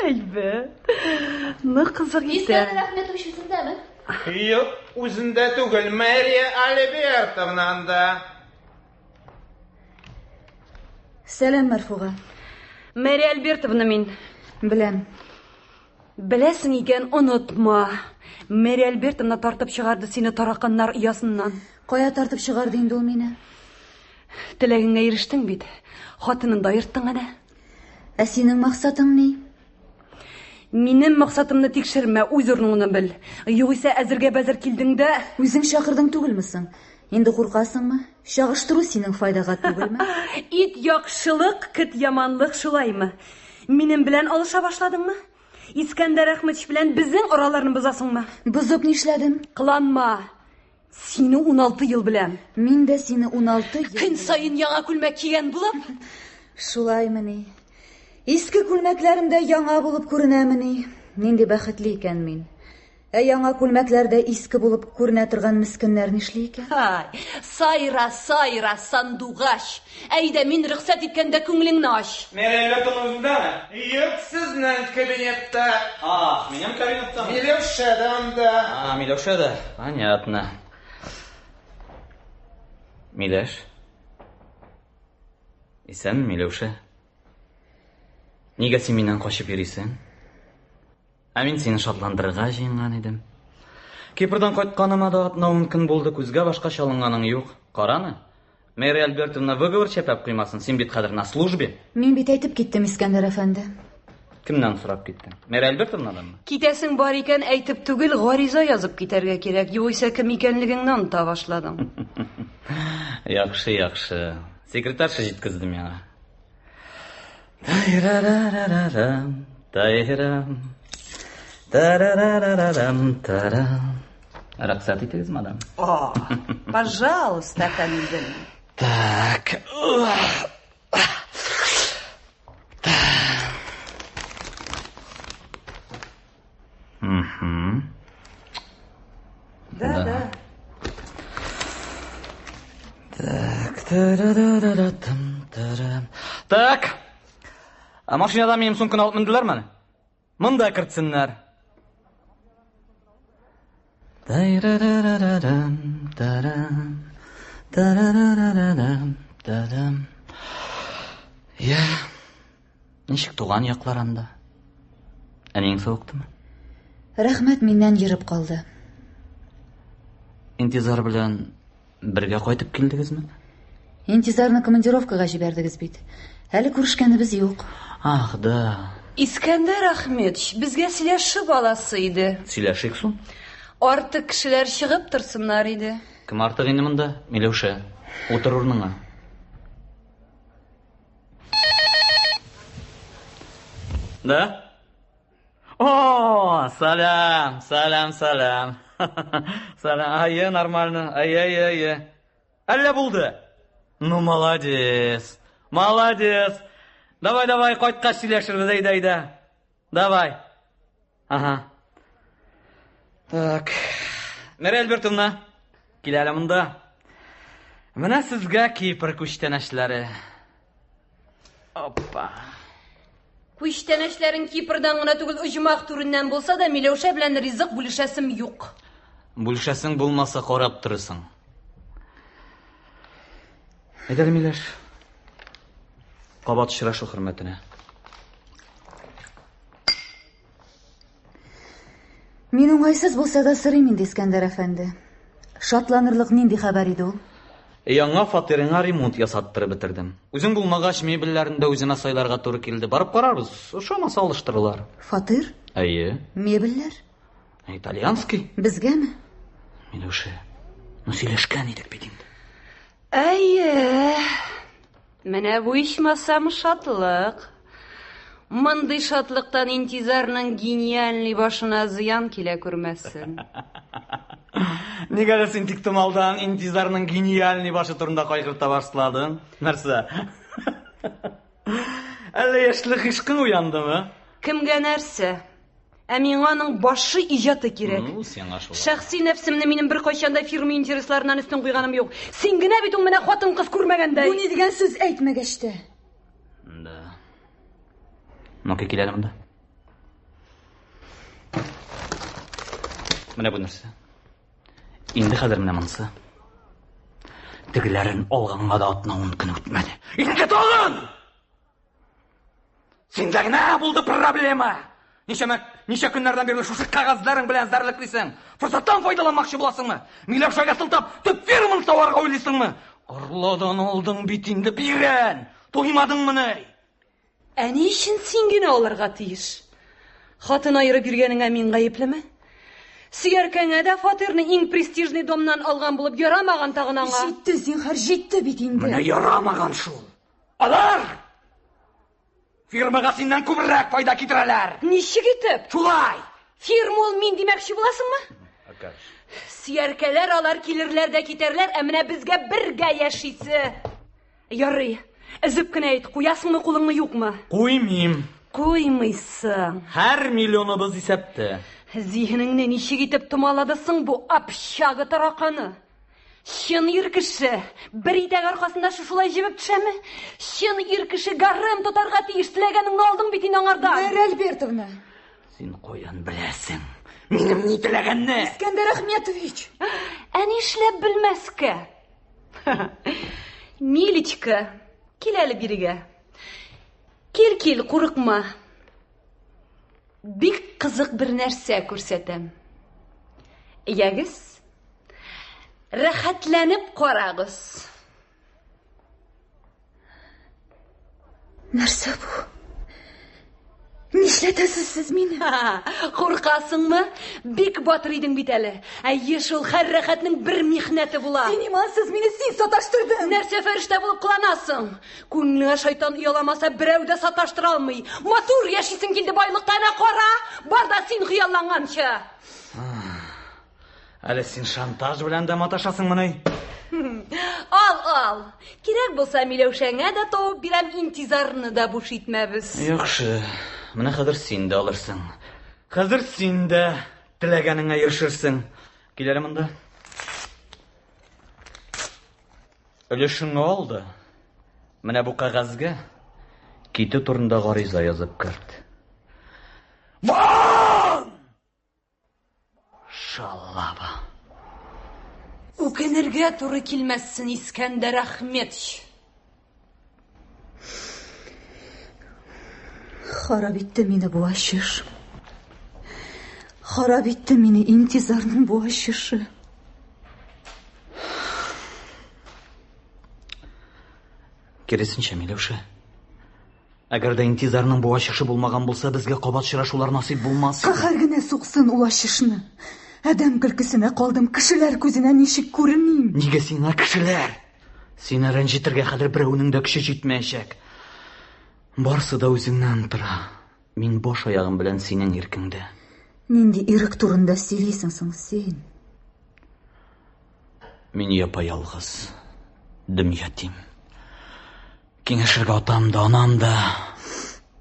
Әйбәт. Нык кызык итә. Искәндәр Әхмәтович үзендәме? Юк, үзендә түгел, Мэрия Альбертовна анда. Сәлам, Мәрфуга. Мэрия Альбертовна мин. Беләм. Беләсең икән, онытма. Мэрия Альбертовна тартып чыгарды сине тараканнар оясыннан. Кая тартып чыгарды инде ул мине? Теләгеңә ирештең бит. Хатынын да аерттың әнә. Ә синең максатың ни? Минем максатымны тикшермә, үз урыныңны бел. Югыйсә әзергә бәзер килдең дә. Үзең чакырдың түгелме соң? Инде куркасыңмы? Чагыштыру синең файдага түгелме? Ит яхшылык, көт яманлык шулаймы? Минем белән алыша башладыңмы? Искәндәр Әхмәтович белән безнең араларны бозасыңмы? Бозып нишләдем? Кыланма. Сине 16 ел беләм. Мин дә сине 16 ел. Көн саен яңа күлмәк кигән булып. Шулаймыни? Иске күлмәкләрем дә яңа булып күренәмени? Нинди бәхетле икән мин. Ә яңа күлмәкләрдә иске булып күренә торган мескеннәр нишли икән? Һай, сайра, сайра, сандугач. Әйдә, мин рөхсәт иткәндә күңелеңне ач. Мэрия Альбертовна үзендәме? Юк, сезнең кабинетта. А, минем кабинеттамы? Миләүшә дә анда. А, Миләүшә дә. Понятно. Миләш. Исәнме, Миләүшә? Нигә син миннән качып йөрисең? Ә мин сине шатландырырга җыенган идем. Кипрдан кайтканыма да атна ун көн булды, күзгә башка чалынганың юк. Караны. Мэри Альбертовна выговор чәпәп куймасын, син бит хәзер на службе. Мин бит әйтеп киттем, Искәндәр әфәнде. Кемнән сорап киттең? Мэри Альбертовнаданмы? Китәсең бар икән, әйтеп түгел, гариза язып китәргә кирәк. Югыйсә кем икәнлегеңне оныта башладың. Яхшы, яхшы. Секретарша җиткезде миңа. Тайрарарарарам, тайрам, тарарарарарам, тарам. Рөхсәт итегез, мадам. О, пожалуйста, әфәндем. Так. Угу. Да, да. Так, тарарарарам, тарам. Так. А машинадан минем сумканы алып менделәрме әле? Монда кертсеннәр. Тайрарарарам, тарам, тарарарарам, тарам. Я, ничек туган яклар анда? Әниең савыктымы? Рәхмәт миннән ерып калды. Интизар белән бергә кайтып килдегезме? Интизарны командировкага җибәрдегез бит. Әле күрешкәнебез юк. Ах, да. Искәндәр Ахметович, безгә сөйләшеп аласы иде. Сөйләшик соң. Артык кешеләр чыгып торсыннар иде. Кем артык инде монда? Миләүшә. Утыр урыныңа. Да? О, сәлам, сәлам, сәлам. Сәлам, әйе, нормально. Әйе, әйе, әйе. Әллә булды? Ну, молодец. Молодец. Давай, давай, кайткач сөйләшербез, әйдә, әйдә. Давай. Ага. Так. Мәрия Альбертовна, кил әле монда. Менә сезгә Кипр күчтәнәчләре. Опа. Күчтәнәчләрең Кипрдан гына түгел, оҗмах түреннән булса да, Миләүшә белән ризык бүлешәсем юк. Бүлешәсең булмаса, карап торырсың. Әйдә, Миләш. Кабат очрашу хөрмәтенә. Мин уңайсыз булса да сорыйм инде, Искәндәр әфәнде. Шатланырлык нинди хәбәр иде ул? Яңа фатирыңа ремонт ясаттырып бетердем. Үзең булмагач, мебельләрне дә үземә сайларга туры килде. Барып карарбыз, ошамаса алыштырырлар. Фатир? Әйе. Мебельләр? Итальянский. Безгәме? Миләүшә, ну сөйләшкән идек бит инде. Әйе. Менә бу ичмасам шатлык. Мондый шатлыктан Интизарның гениальный башына зыян килә күрмәсен. Нигә әле син тиктомалдан Интизарның гениальный башы турында кайгырта башладың? Нәрсә? Әллә яшьлек гыйшкың уяндымы? Кемгә нәрсә? Ә миңа аның башы иҗаты кирәк. Ну, сиңа шулай. Шәхси нәфсемне минем беркайчан да фирма интересларыннан өстен куйганым юк. Син генә бит ул менә хатын-кыз күрмәгәндәй. Бу ни дигән сүз әйтмәгәч тә? Да. Ну-ка, кил әле монда. Менә бу нәрсә. Инде хәзер менә монысы. Тегеләрен алганга да атна ун көн үтмәде. Инде тагын! Синдә генә булды проблема. Ничәмә, ничә көннәрдән бирле шушы кәгазьләрең белән зәрлеклисең. Форсаттан файдаланмакчы буласыңмы? Миләүшәгә сылтап, төп фирманы саварга уйлыйсыңмы? Орладан алдың бит инде бирен. Туймадыңмыни? Ә ни өчен син генә алырга тиеш? Хатын аерып йөргәнеңә мин гаеплеме? Сөяркәңә дә фатирны иң престижный домнан алган булып ярамаган тагын аңа. Җитте, зинһар, җитте бит инде. Менә ярамаган шул. Алар фирмага синнән күбрәк файда китерәләр. Ничек итеп? Шулай. Фирма ул мин димәкче буласыңмы? Сөяркәләр алар килерләр дә китәрләр, ә менә безгә бергә яшисе. Ярый, өзеп кенә әйт, куясыңмы кулыңны юкмы? Куймыйм. Куймыйсың. Һәр миллионыбыз исәптә. Зиһенеңне ничек итеп томалады соң бу общага тараканы? Чын ир кеше бер итәк аркасында шушылай җебеп төшәме? Чын ир кеше гарем тотарга тиеш, теләгәнеңне алдың бит инде аңардан. Мэр Альбертовна. Син каян беләсең минем ни теләгәнне? Искәндәр Ахметович. Ә нишләп белмәскә? Милечка, кил әле бирегә. Кил, кил, курыкма. Бик кызык бер нәрсә күрсәтәм. Ягез, рәхәтләнеп карагыз. Нәрсә бу? Нишләтәсез сез мине? Куркасыңмы? Бик батыр идең бит әле. Әйе шул, һәр рәхәтнең бер михнәте була. Син имансыз, мине син саташтырдың. Нәрсә фәрештә булып кыланасың? Күңелеңә шайтан ояламаса, берәү дә саташтыра алмый. Матур яшисең килде байлыкта, әнә кара, бар да син хыялланганча. Әле син шантаж белән дә маташасыңмыни? Ал, ал. Кирәк булса, Миләүшәңә дә табып бирәм, интизарны да буш итмәбез. Яхшы. Менә хәзер син дә алырсың. Хәзер син дә теләгәнеңә ирешерсең. Кил әле монда. Өлешеңне ал да, менә бу кәгазьгә китү турында гариза язып керт. Вон! Шаллаба. Үкенергә туры килмәссен, Искәндәр Ахметович. Харап итте мине бу ачыш. Харап итте мине интизарның бу ачышы. Киресенчә, Миләүшә. Әгәр дә интизарның бу ачышы булмаган булса, безгә кабат очрашулар насыйп булмас. Каһәр генә суксын ул ачышны. Адәм көлкесенә калдым, кешеләр күзенә ничек күреним? Нигә сиңа кешеләр? Сине рәнҗетергә хәзер берәүнең дә көче җитмәячәк. Барсы да үзеңнән тора. Мин баш аягым белән синең иркеңдә. Нинди ирек турында сөйлисең соң син? Мин япа-ялгыз, дөм ятим. Киңәшергә атам да, анам да,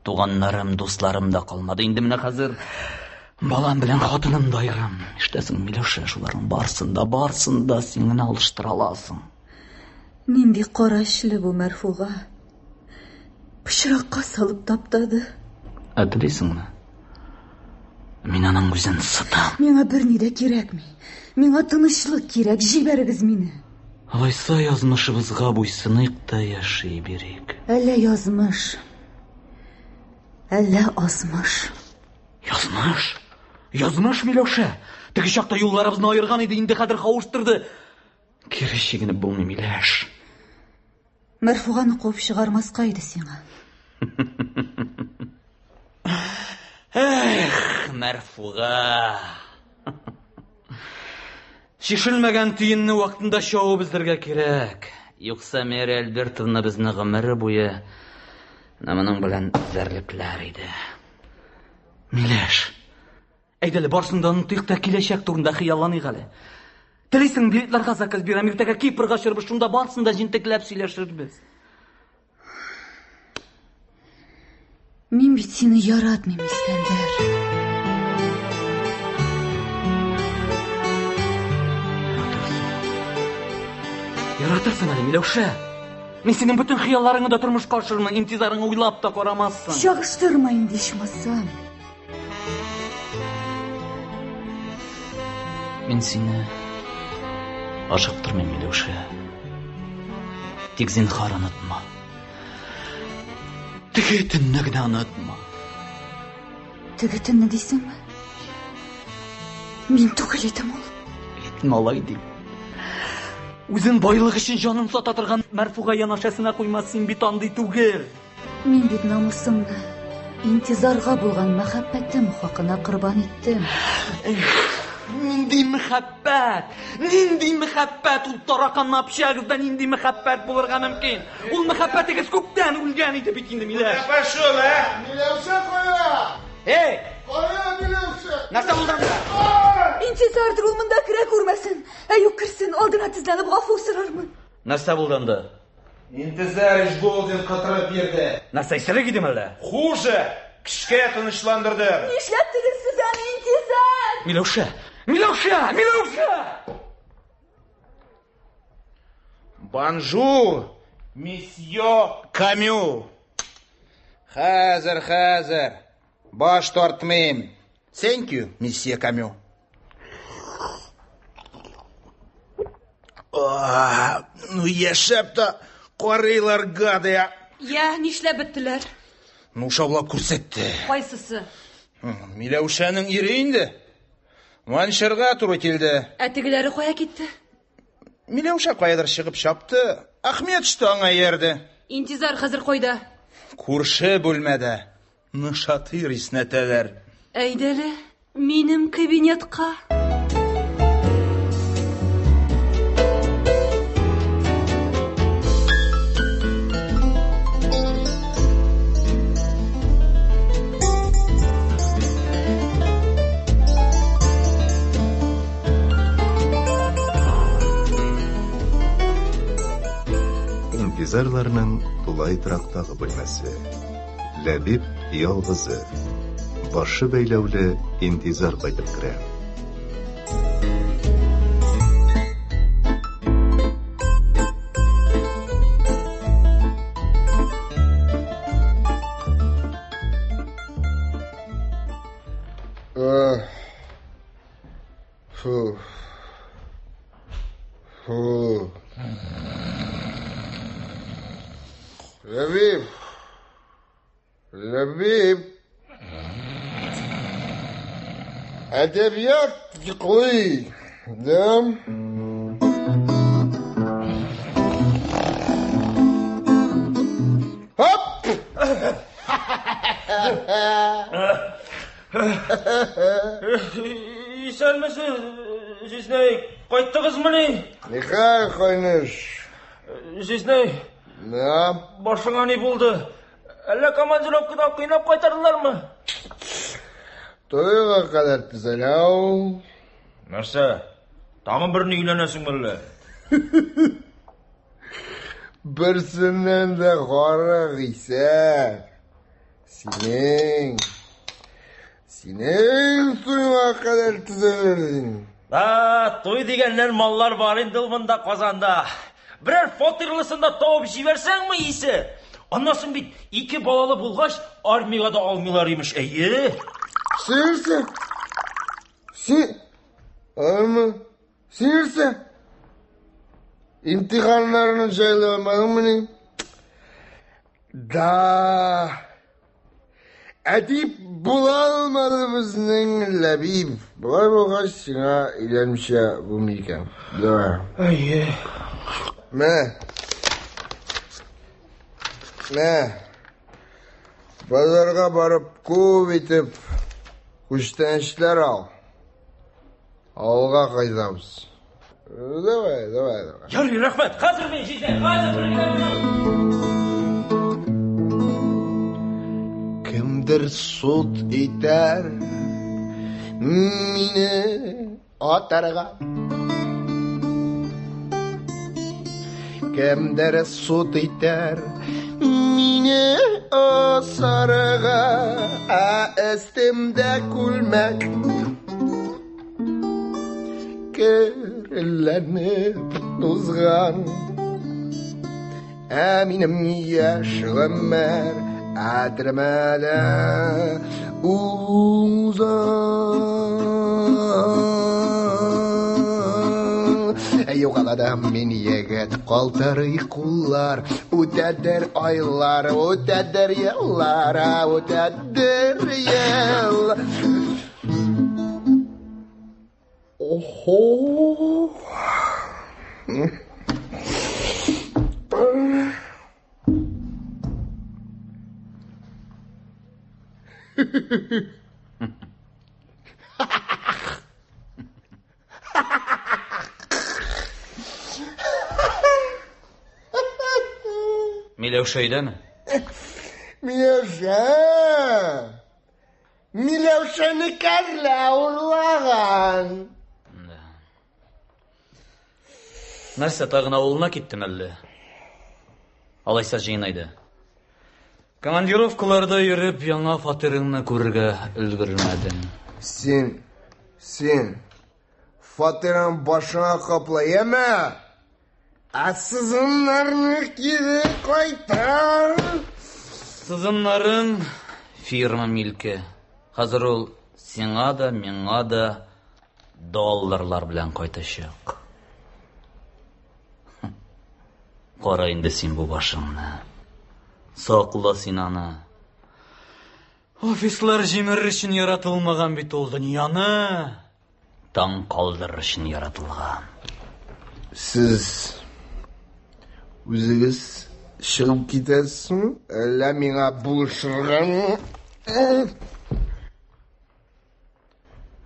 туганнарым, дусларым да калмады. Инде менә хәзер балам белән хатыным да аерам. Ишетәсең, Миләүшә, шуларның барсын да, барсын да син генә алыштыра аласың. Нинди кара эчле бу Мәрфуга. Пычракка салып таптады. Ә телисеңме? Мин аның үзен сытам. Миңа берни дә кирәкми. Миңа тынычлык кирәк, җибәрегез мине. Алайса язмышыбызга буйсыныйк та яши бирик. Әллә язмыш, әллә азмыш. Язмыш? Язмыш, Миләүшә! Теге чакта юлларыбызны аерган иде, инде хәзер кавыштырды. Кире чигенеп булмый, Миләш. Мәрфуганы куып чыгармаска иде сиңа. Эх, Мәрфуга. Чишелмәгән төенне вакытында чабып өздергә кирәк. Юкса Мэри Альбертовна безне гомере буе менә моның белән эзәрлекләр иде. Миләш, Әйдә әле, барысын да онытыйк та киләчәк турында хыялланыйк әле. Телисең, билетларга заказ бирәм, иртәгә Кипрга очырбыз, шунда барысын да җентекләп сөйләшербез. Мин бит сине яратмыйм, Искәндәр. Яратырсың әле, Миләүшә. Мин синең бөтен хыялларыңны да тормышка ашырырмын, интизарыңны уйлап та карамассың. Чагыштырма инде, ичмасам. Мин сине ашыктырмыйм, Миләүшә. Тик зинһар онытма. Теге төнне генә онытма. Теге төнне дисеңме? Мин түгел идем ул. Әйтмә алай дип. Үзен байлык өчен җанын сата торган Мәрфуга янәшәсенә куймас, син бит андый түгел. Мин бит намусымны интизарга булган мәхәббәтем хакына корбан иттем. Эх, нинди мәхәббәт! Нинди мәхәббәт! Ул тараканны общагызда нинди мәхәббәт булырга мөмкин? Ул мәхәббәтегез күптән үлгән иде бит инде, Миләш. Пошел, а? Миләүшә кая? Эй! Кая Миләүшә? Нәрсә булды анда? Интизардыр ул монда керә күрмәсен. Ә юк керсен, алдына тезләнеп гафу сорармын. Нәрсә булды анда? Интизар Ишголдин кытырып йөрде. Нәрсә, исерек идеме әллә? Хуже! Көчкә тынычландырдым. Нишләттегез сез аны, Интизар? Миләүшә! Миләүшә! Миләүшә! Бонжур, месье Камю. Хәзер, хәзер. Баш тартмыйм. Thank you, месье Камю. Ну, яшәп тә карыйлар, гады. Я, нишләп беттеләр? Ну, шаулап күрсәтте. Кайсысы? Миләүшәнең ире инде. Манчырга туры килде. Ә тегеләре кая китте? Миләүшә каядыр чыгып чапты. Ахмет что аңа иярде. Интизар хәзер кайда? Күрше бүлмәдә. Нашатырь иснәтәләр. Әйдә әле, минем кабинетка. Интизарларның тулай торактагы бүлмәсе. Ләбиб ялгызы. Башы бәйләүле интизар кайтып керә. Фу. Фу. Ләбиб. Ләбиб. Әдәбият йоклый. Да? Хоп! Исәнмесез, җизнәй. Кайттыгызмыни? Нихәл, кайныш? Җизнәй. Да? Башыңа ни булды? Әллә командировкадан кыйнап кайтардылармы? Туйга кадәр төзәлә ул. Нәрсә? Тагын берне өйләнәсеңме әллә? Берсеннән дә гарык исәп. Синең, синең туйга кадәр төзәлер дим. А, туй дигәннән маллар бар инде ул монда Казанда. Берәр фатирлысын да табып җибәрсәңме исе? Аннан соң бит ике балалы булгач, армиягә дә алмыйлар имеш, әйе. Син Син Армы? Син нәрсә? Имтиханнарны җайлый алмадыңмыни? Да. Әдип була алмады безнең Ләбиб. Болай булгач, сиңа өйләнмичә булмый икән. Давай. Әйе. Мә. Мә. Базарга барып күп итеп күчтәнәчләр ал. Авылга кайтабыз. Давай, давай, давай. Ярый, рәхмәт. Хәзер мин җитәм, хәзер бер генә минут. Кемдер суд итәр мине атарга. Кемдер суд итәр мине асарга, ә өстемдә күлмәк керләнеп тузган. Ә минем яшь гомер әдермәле узган. Югаладым мин егет, калтырый куллар, үтәдер айлар, үтәдер еллар, үтәдер ел. Охо! Миләүшә өйдәме? Миләүшә! Миләүшәне кәрлә урлаган. Да. Нәрсә, тагын авылына киттеме әллә? Алайса җыен әйдә. Командировкаларда йөреп, яңа фатирыңны күрергә өлгермәдең. Син, син, фатирың башыңа капла, яме? Ә сызымнарны кире кайтар. Сызымнарың фирма милке. Хәзер ул сиңа да, миңа да долларлар белән кайтачак. Кара инде син бу башыңны. Сакла син аны. Офислар җимерер өчен яратылмаган бит ул дөньяны. Таң калдырыр өчен яратылган. Сез үзегез чыгып китәсезме? Әллә миңа булышыргамы?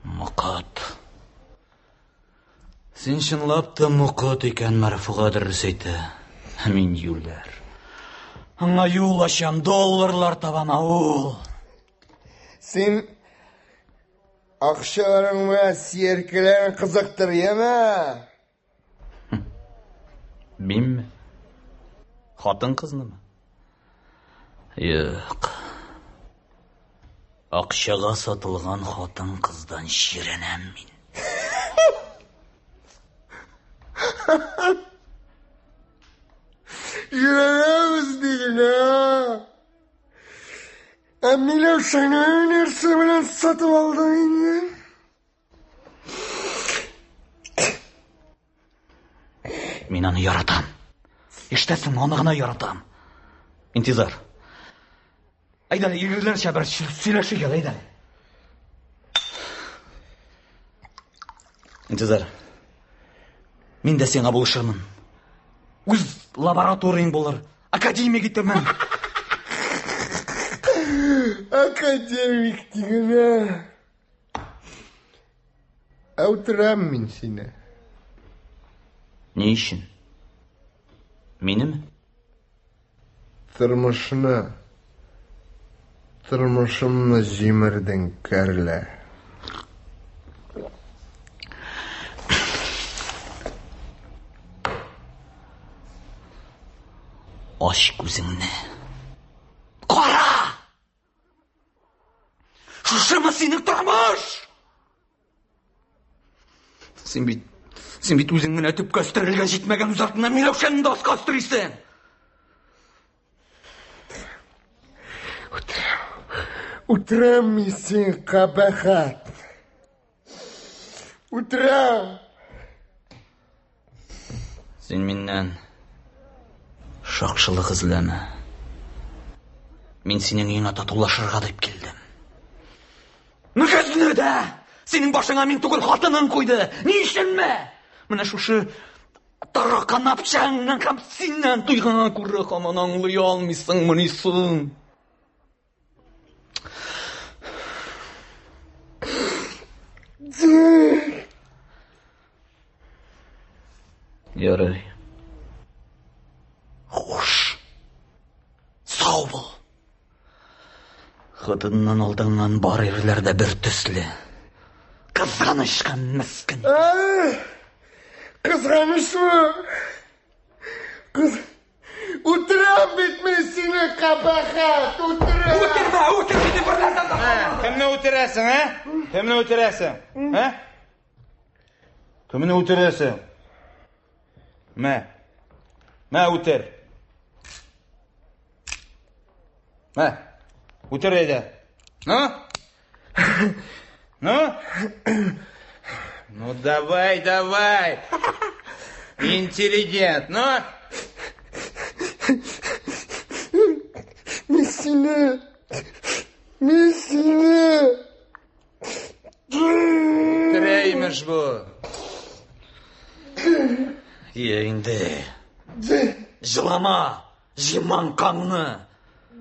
Мокыт. Син чынлап та мокыт икән, Мәрфуга дөрес әйтә. Ә мин юләр. Аңа юл ачам, долларлар табам, ә ул. Син Акчаларың белән сөяркәләрен кызыктыр, яме? Минме? Хатын-кызнымы? Юк. Акчага сатылган хатын-кыздан җирәнәм мин. Җирәнәбез диген, ә? Ә Миләүшәне нәрсә белән сатып алдың инде? Мин аны яратам. Ишетәсеңме, аны гына яратам. Интизар. Әйдә, ирләрчә бер сөйләшик әле, әйдә. Интизар. Мин дә сиңа булышырмын. Үз лабораторияң булыр. Академик итермен. Академик дигәнә. Әүтерәм мин сине. Ни өчен? Минеме? Тормышны. Тормышымны җимердең, кәрлә. Ач күзеңне. Кара! Шушымы синең тормыш? Син бит Син бит үзең генә төпкә өстерелгән җитмәгән үз артыннан Миләүшәне дә аска өстерисең. Үтерәм. Үтерәм мин сине, кабахәт. Үтерәм. Син миннән шакшылык эзләмә. Мин синең өеңә татулашырга дип килдем. Мөгезне дә синең башыңа мин түгел хатының куйды. Ни өченме? Менә шушы таракан апчаңнан һәм синнән туйганга күрә һаман аңлый алмыйсыңмыни соң? Ярый. Хуш. Сау бул. Хатыннан алданган бар ирләр дә бер төсле. Кызганыч һәм мескен. Кызганычмы? Кыз... Үтерәм бит мин сине, кабахәт! Үтерәм! Үтермә, үтер мине бер нәрсәм дә калмады. Кемне үтерәсең, ә? Кемне үтерәсең? Ә? Кемне үтерәсең? Мә. Мә, үтер. Мә. Үтер әйдә. Ну? Ну? Ну давай, давай. Интеллигент, ну? Мин сине... Мин сине... Үтерә имеш бу. Йә инде. Җылама, җыймаң каңны.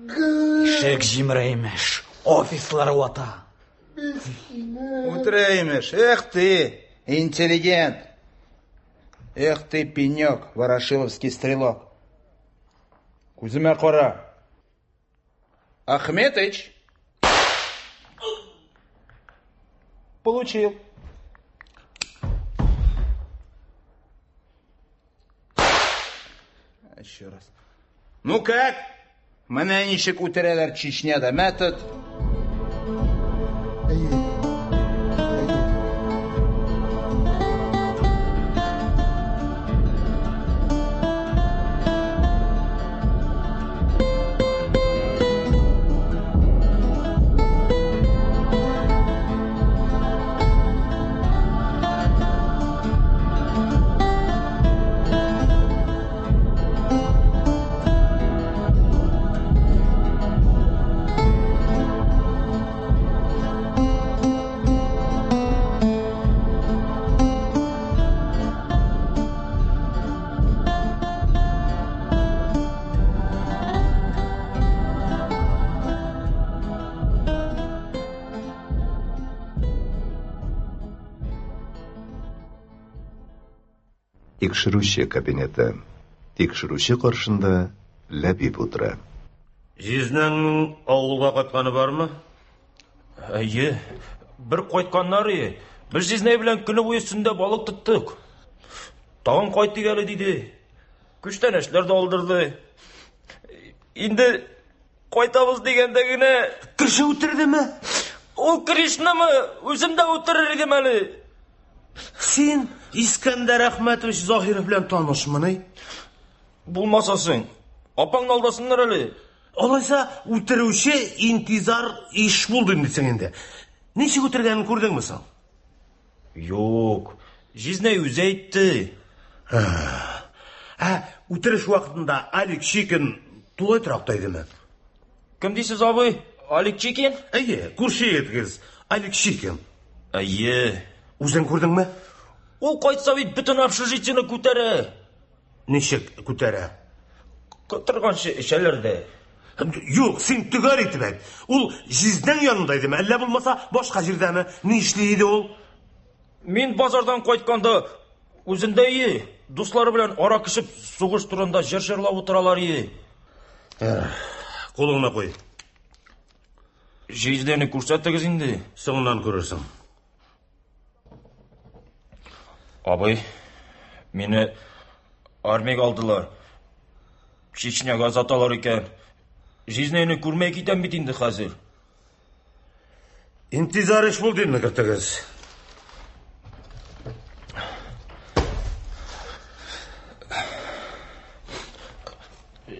Ишек җимерә имеш, офислар вата. Үтерә имеш. Эх ты, интеллигент. Эх ты, пенек, ворошиловский стрелок. Күземә кара. Ахметыч. Получил. Еще раз. Ну как? Менә ничек үтерәләр Чечняда. Мә тот. Тикшерүче кабинеты. Тикшерүче каршында Ләбиб утыра. Җизнәңнең авылга кайтканы бармы? Әйе, бер кайтканнар и. Без җизнәй белән көне буе өстендә балык тоттык. Тагын кайтыйк әле, диде. Күчтәнәчләр дә алдырды. Инде кайтабыз дигәндә генә... Кеше үтердеме? Ул Кришнамы? Үзем дә үтерер идем әле. Син Искәндәр Әхмәтович Заһиров белән танышмыни? Булмаса соң. Апаңны алдасыннар әле. Алайса, үтерүче Интизар Ишбулдин дисең инде. Ничек үтергәнен күрдеңме соң? Юк, җизнәй үзе әйтте. Ә үтереш вакытында Алик Чикин тулай торакта идеме? Кем дисез, абый? Алик Чикин? Әйе, күрше егетегез Алик Чикин. Әйе. Үзең күрдеңме? Ул кайтса бит бөтен общежитиене күтәрә. Ничек күтәрә? Котырганчы эчәләр дә. Юк, син төгәл итеп әйт. Ул җизнәң янында идеме, әллә булмаса башка җирдәме? Ни эшли иде ул? Мин базардан кайтканда үзендә ие. Дуслары белән аракы эчеп, сугыш турында җыр җырлап утыралар ие. Кулыңны куй. Җизнәне күрсәтегез инде. Соңыннан күрерсең. Абый, мине армиягә алдылар. Чечняга озаталар икән. Җизнәне күрмәй китәм бит инде хәзер. Интизар Ишбулдинны кертегез.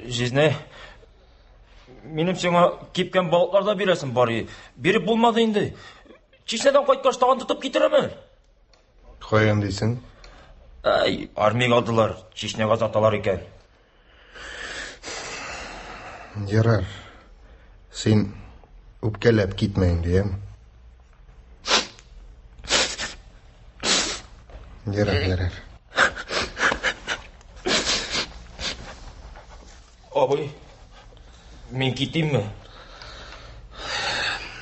Җизнә, минем сиңа кипкән балыклар да бирәсем бар. Биреп булмады инде. Чечнядан кайткач тагын тотып китерәмен. Каян дисең? Әй, армиягә алдылар, Чечняга озаталар икән. Ярар. Син үпкәләп китмә инде, яме? Ярар, ярар. Абый, мин китимме?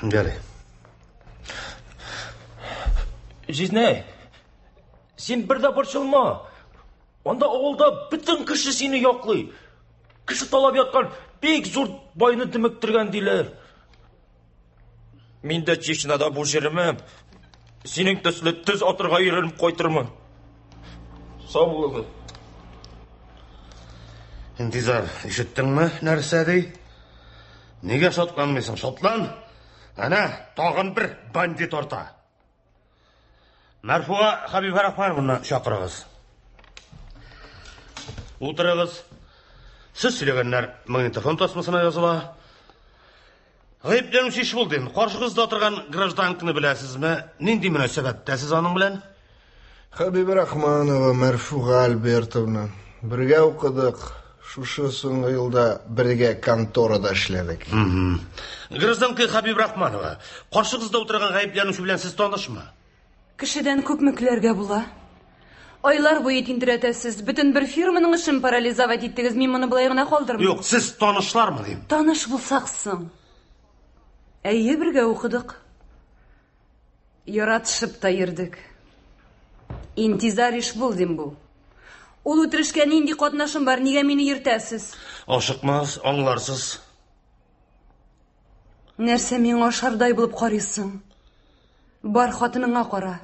Ярый. Җизнәй, син бер дә борчылма. Анда авылда бөтен кеше сине яклый. Кеше талап яткан бик зур байны дөмектергән диләр. Мин дә Чечняда бу җиремә синең төсле төз атырга өйрәнеп кайтырмын. Сау булыгыз. Интизар, ишеттеңме нәрсә ди? Нигә шатланмыйсың? Шатлан! Әнә, тагын бер бандит арта. Мәрфуга Хәбибрахмановны чакырыгыз. Утырыгыз. Сез сөйләгәннәр магнитофон тасмасына языла. Гаепләнүче Ишбулдин, каршыгызда утырган гражданканы беләсезме? Нинди мөнәсәбәттә сез аның белән? Хәбибрахманова Мәрфуга Альбертовна. Бергә укыдык. Шушы соңгы елда бергә конторада эшләдек. Гражданка Хәбибрахманова, каршыгызда утырган гаепләнүче белән сез танышмы? Кешедән күпме көләргә була? Айлар буе тинтерәтәсез, бөтен бер фирманың эшен парализовать иттегез, мин моны болай гына калдырмыйм. Юк, сез танышлармы дим? Таныш булсак соң. Әйе, бергә укыдык. Яратышып та йөрдек. Интизар Ишбулдин бу. Ул үтерешкә нинди катнашым бар, нигә мине йөртәсез? Ашыкмагыз, аңларсыз. Нәрсә миңа ашардай булып карыйсың? Бар хатыныңа кара.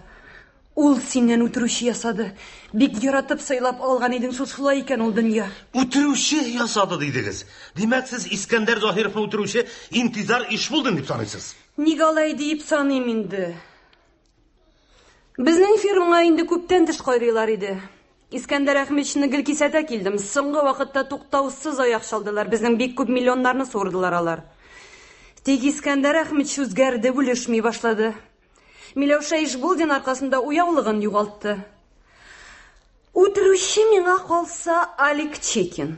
Ул синнән үтерүче ясады. Бик яратып сайлап алган идең шул, шулай икән ул дөнья. Үтерүче ясады дидегез. Димәк, сез Искәндәр Заһировны үтерүче Интизар Ишбулдин дип саныйсыз. Нигә алай диеп саныйм инде? Безнең фирмага инде күптән теш кайрыйлар иде. Искәндәр Әхмәтшинны гел кисәтә килдем. Соңгы вакытта туктаусыз аяк чалдылар. Безнең бик күп миллионнарны суырдылар алар. Тик Искәндәр Әхмәтшин үзгәрде, бүлешми башлады. Миләүшә Ишбулдин аркасында уяулыгын югалтты. Үтерүче миңа калса Алик Чекин.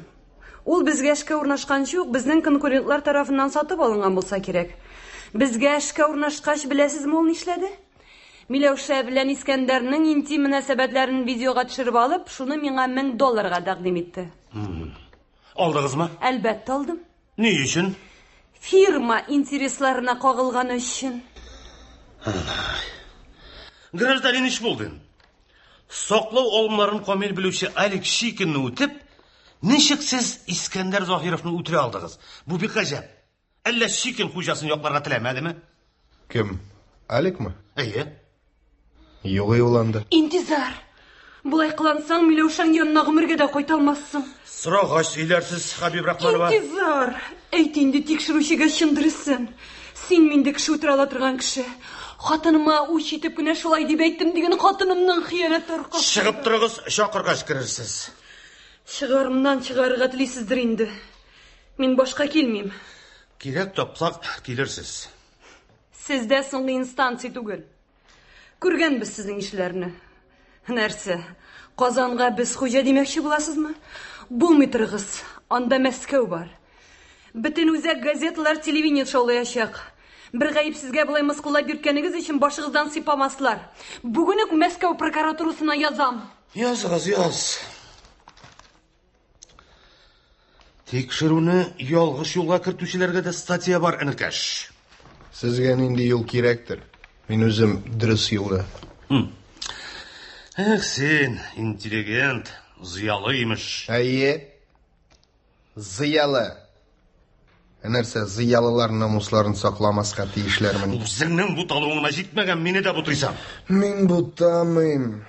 Ул безгә эшкә урнашканчы ук безнең конкурентлар тарафыннан сатып алынган булса кирәк. Безгә эшкә урнашкач, беләсезме ул нишләде? Миләүшә белән Искәндәрнең интим мөнәсәбәтләрен видеога төшереп алып, шуны миңа 1000 долларга тәкъдим итте. Алдыгызмы? Әлбәттә алдым. Ни өчен? Фирма интересларына кагылганы өчен. Гражданин Ишбулдин, саклау алымнарын камил белүче Алик Шикинны үтеп, ничек сез Искәндәр Заһировны үтерә алдыгыз? Бу бик гаҗәп. Әллә Шикин хуҗасын якларга теләмәдеме? Кем? Аликмы? Әйе. Юк ул анда. Интизар. Болай кылансаң, Миләүшәң янына гомергә дә кайта алмассың. Сорагач сөйләрсез, Хәбибрахманова. Интизар. Әйт инде тикшерүчегә чын дөресен. Син миндә кеше үтерә ала торган кеше. Хатыныма үч итеп кенә шулай дип әйттем диген хатынымның хыянәте аркасында. Чыгып торыгыз, чакыргач керерсез. Чыгарымнан чыгарырга телисездер инде. Мин башка килмим. Кирәк тапсак, килерсез. Сездә соңгы инстанция түгел. Күргәнбез сезнең ишеләрне. Нәрсә, Казанга без хуҗа димәкче буласызмы? Булмый торыгыз, анда Мәскәү бар. Бөтен үзәк газеталар, телевидение шаулаячак. Бер гаепсезгә болай мыскыллап йөрткәнегез өчен башыгыздан сыйпамаслар. Бүген үк Мәскәү прокуратурасына язам. Языгыз, яз. Тикшерүне ялгыш юлга кертүчеләргә дә статья бар, энекәш. Сезгә нинди юл кирәктер? Мин үзем дөрес юлда. Эх, син, интеллигент, зыялы имеш. Әйе. Зыялы. Ә нәрсә, зыялылар намусларын сакламаска тиешләрмени? Үзеңнең буталуыңна җитмәгән, мине дә бутыйсың. Мин бутамыйм.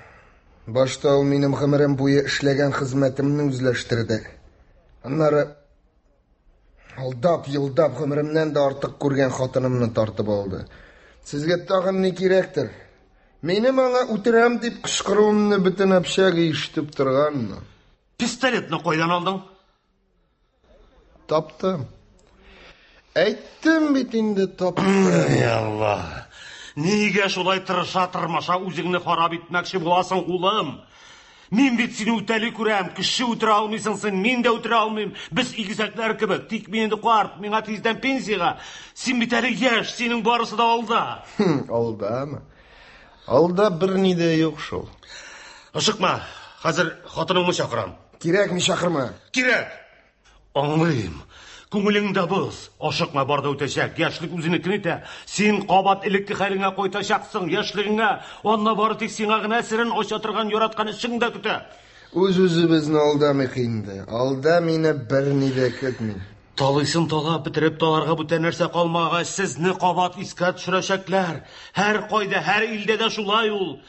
Башта ул минем гомерем буе эшләгән хезмәтемне үзләштерде. Аннары алдап, йолдап гомеремнән дә артык күргән хатынымны тартып алды. Сезгә тагын ни кирәктер? Минем аңа үтерәм дип кычкыруымны бөтен общага ишетеп торганмы? Пистолетны кайдан алдың? Таптым. Әйттем бит инде, таптым. Ай, Алла. Нигә шулай тырыша тырмаша үзеңне харап итмәкче буласың, улым? Мин бит сине үтәли күрәм, кеше үтерә алмыйсың син, мин дә үтерә алмыйм. Без игезәкләр кебек, тик мин инде карт, миңа тиздән пенсиягә. Син бит әле яшь, синең барысы да алда. Алдамы? Алда берни дә юк шул. Ашыкма, хәзер хатыныңны чакырам. Кирәкми, чакырма. Кирәк. Аңлыйм. Күңелеңдә боз. Ашыкма, бар да үтәчәк. Яшьлек үзенекен итә. Син кабат элекке хәлеңә кайтачаксың, яшьлегеңә. Анда бары тик сиңа гына серен ача торган яраткан эшең дә көтә. Үз-үзебезне алдамыйк инде. Алда мине берни дә көтми. Талыйсын талап бетереп, таларга бүтән нәрсә калмагач, сезне кабат искә төшерәчәкләр. Һәр кайда, һәр илдә дә шулай ул.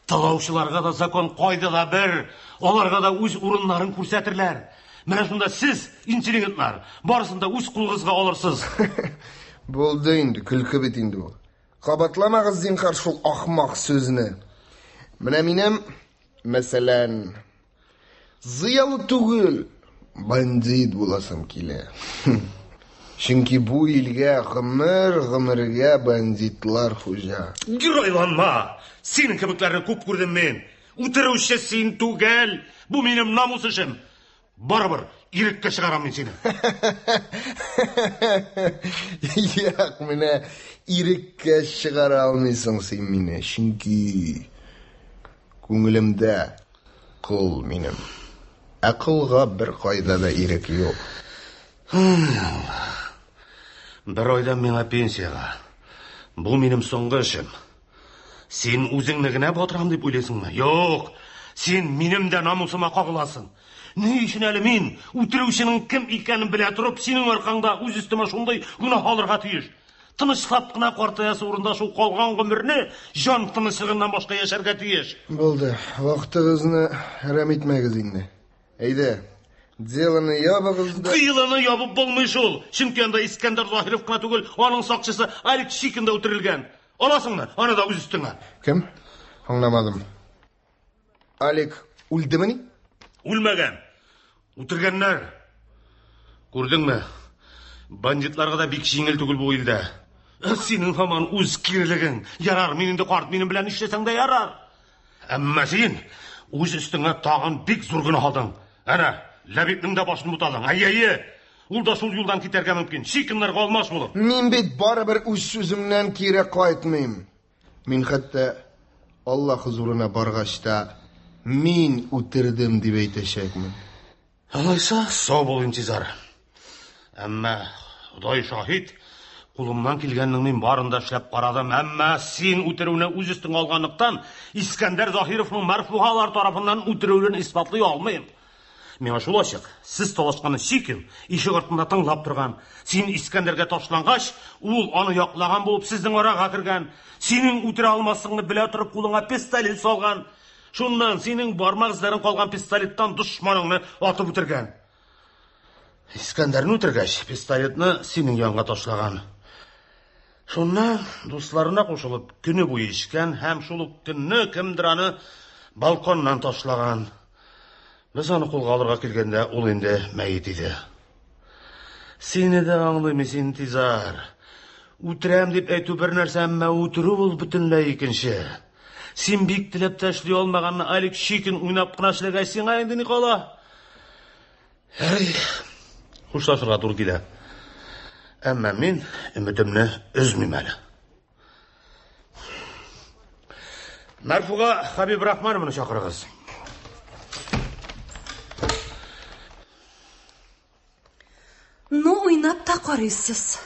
Талаучыларга да закон кайда да бер, аларга да үз урыннарын күрсәтерләр. Менә шунда сез, интеллигентлар, барысын да үз кулыгызга алырсыз. Булды инде, көлке бит инде ул. Кабатламагыз, зинһар, шул ахмак сүзне. Менә минем, мәсәлән, зыялы түгел, бандит буласым килә. Чөнки бу илгә гомер-гомергә бандитлар хуҗа. Геройланма! Синең кебекләрне күп күрдем мин. Үтерүче син түгел. Бу минем намус эшем. Барыбер иреккә чыгарам мин сине. Юк, менә иреккә чыгара алмыйсың син мине, чөнки күңелемдә кол минем. Ә колга беркайда да ирек юк. Бер айдан миңа пенсиягә. Бу минем соңгы эшем. Син үзеңне генә батырам дип уйлыйсыңмы? Юк, син минем дә намусыма кагыласың. Ни өчен әле мин үтерүченең кем икәнен белә торып, синең аркаңда үз өстемә шундый гөнаһ алырга тиеш? Тынычлап кына картаясы урында шул калган гомерне җан тынычлыгыннан башка яшәргә тиеш. Булды, вакытыгызны әрәм итмәгез инде. Әйдә, делоны ябыгыз да. Делоны ябып булмый шул. Чөнки анда Искәндәр Заһиров кына түгел, аның сакчысы Алик Чикин да үтерелгән. Аласыңмы? Аны да үз өстеңә. Кем? Аңламадым. Алик үлдемени? Үлмәгән. Үтергәннәр. Күрдеңме? Бандитларга да бик җиңел түгел бу илдә. Синең һаман үз кирелегең. Ярар, мин инде карт, минем белән эшләсәң дә ярар. Әмма син үз өстеңә тагын бик зур гөнаһ алдың. Әнә, Ләбибнең дә башын бутадың. Әйе, әйе. Ул да шул юлдан китәргә мөмкин. Чикеннәргә алмаш булып. Мин бит барыбер үз сүземнән кире кайтмыйм. Мин хәтта Алла хозурына баргач та мин үтердем дип әйтәчәкмен. Алайса, сау бул, Интизар. Әмма Ходай шаһит, кулымнан килгәннең мин барын да эшләп карадым. Әмма син үтерүне үз өстеңә алганлыктан, Искәндәр Заһировның Мәрфугалар тарафыннан үтерүен исбатлый алмыйм. Миңа шул ачык, сез талашканны Чикин ишек артында тыңлап торган. Син Искәндәргә ташлангач, ул аны яклаган булып сезнең арага кергән. Синең үтерә алмаслыгыңны белә торып кулыңа пистолет салган. Шуннан синең бармак эзләрең калган пистолеттан дошманыңны атып үтергән. Искәндәрне үтергәч, пистолетны синең янга ташлаган. Шуннан дусларына кушылып көне буе эчкән һәм шул ук көнне кемдер аны балконнан ташлаган. Без аны кулга алырга килгәндә, ул инде мәет иде. Сине дә аңлыйм, Интизар. Үтерәм дип әйтү бер нәрсә, әмма үтерү ул бөтенләй икенче. Син бик теләп тә эшли алмаганны Алик Чикин уйнап кына эшләгәч, сиңа инде ни кала? Әй, хушлашырга туры килә. Әмма мин өметемне өзмим әле. Мәрфуга Хабибрахмановны чакырыгыз. Ну, уйнап та карыйсыз.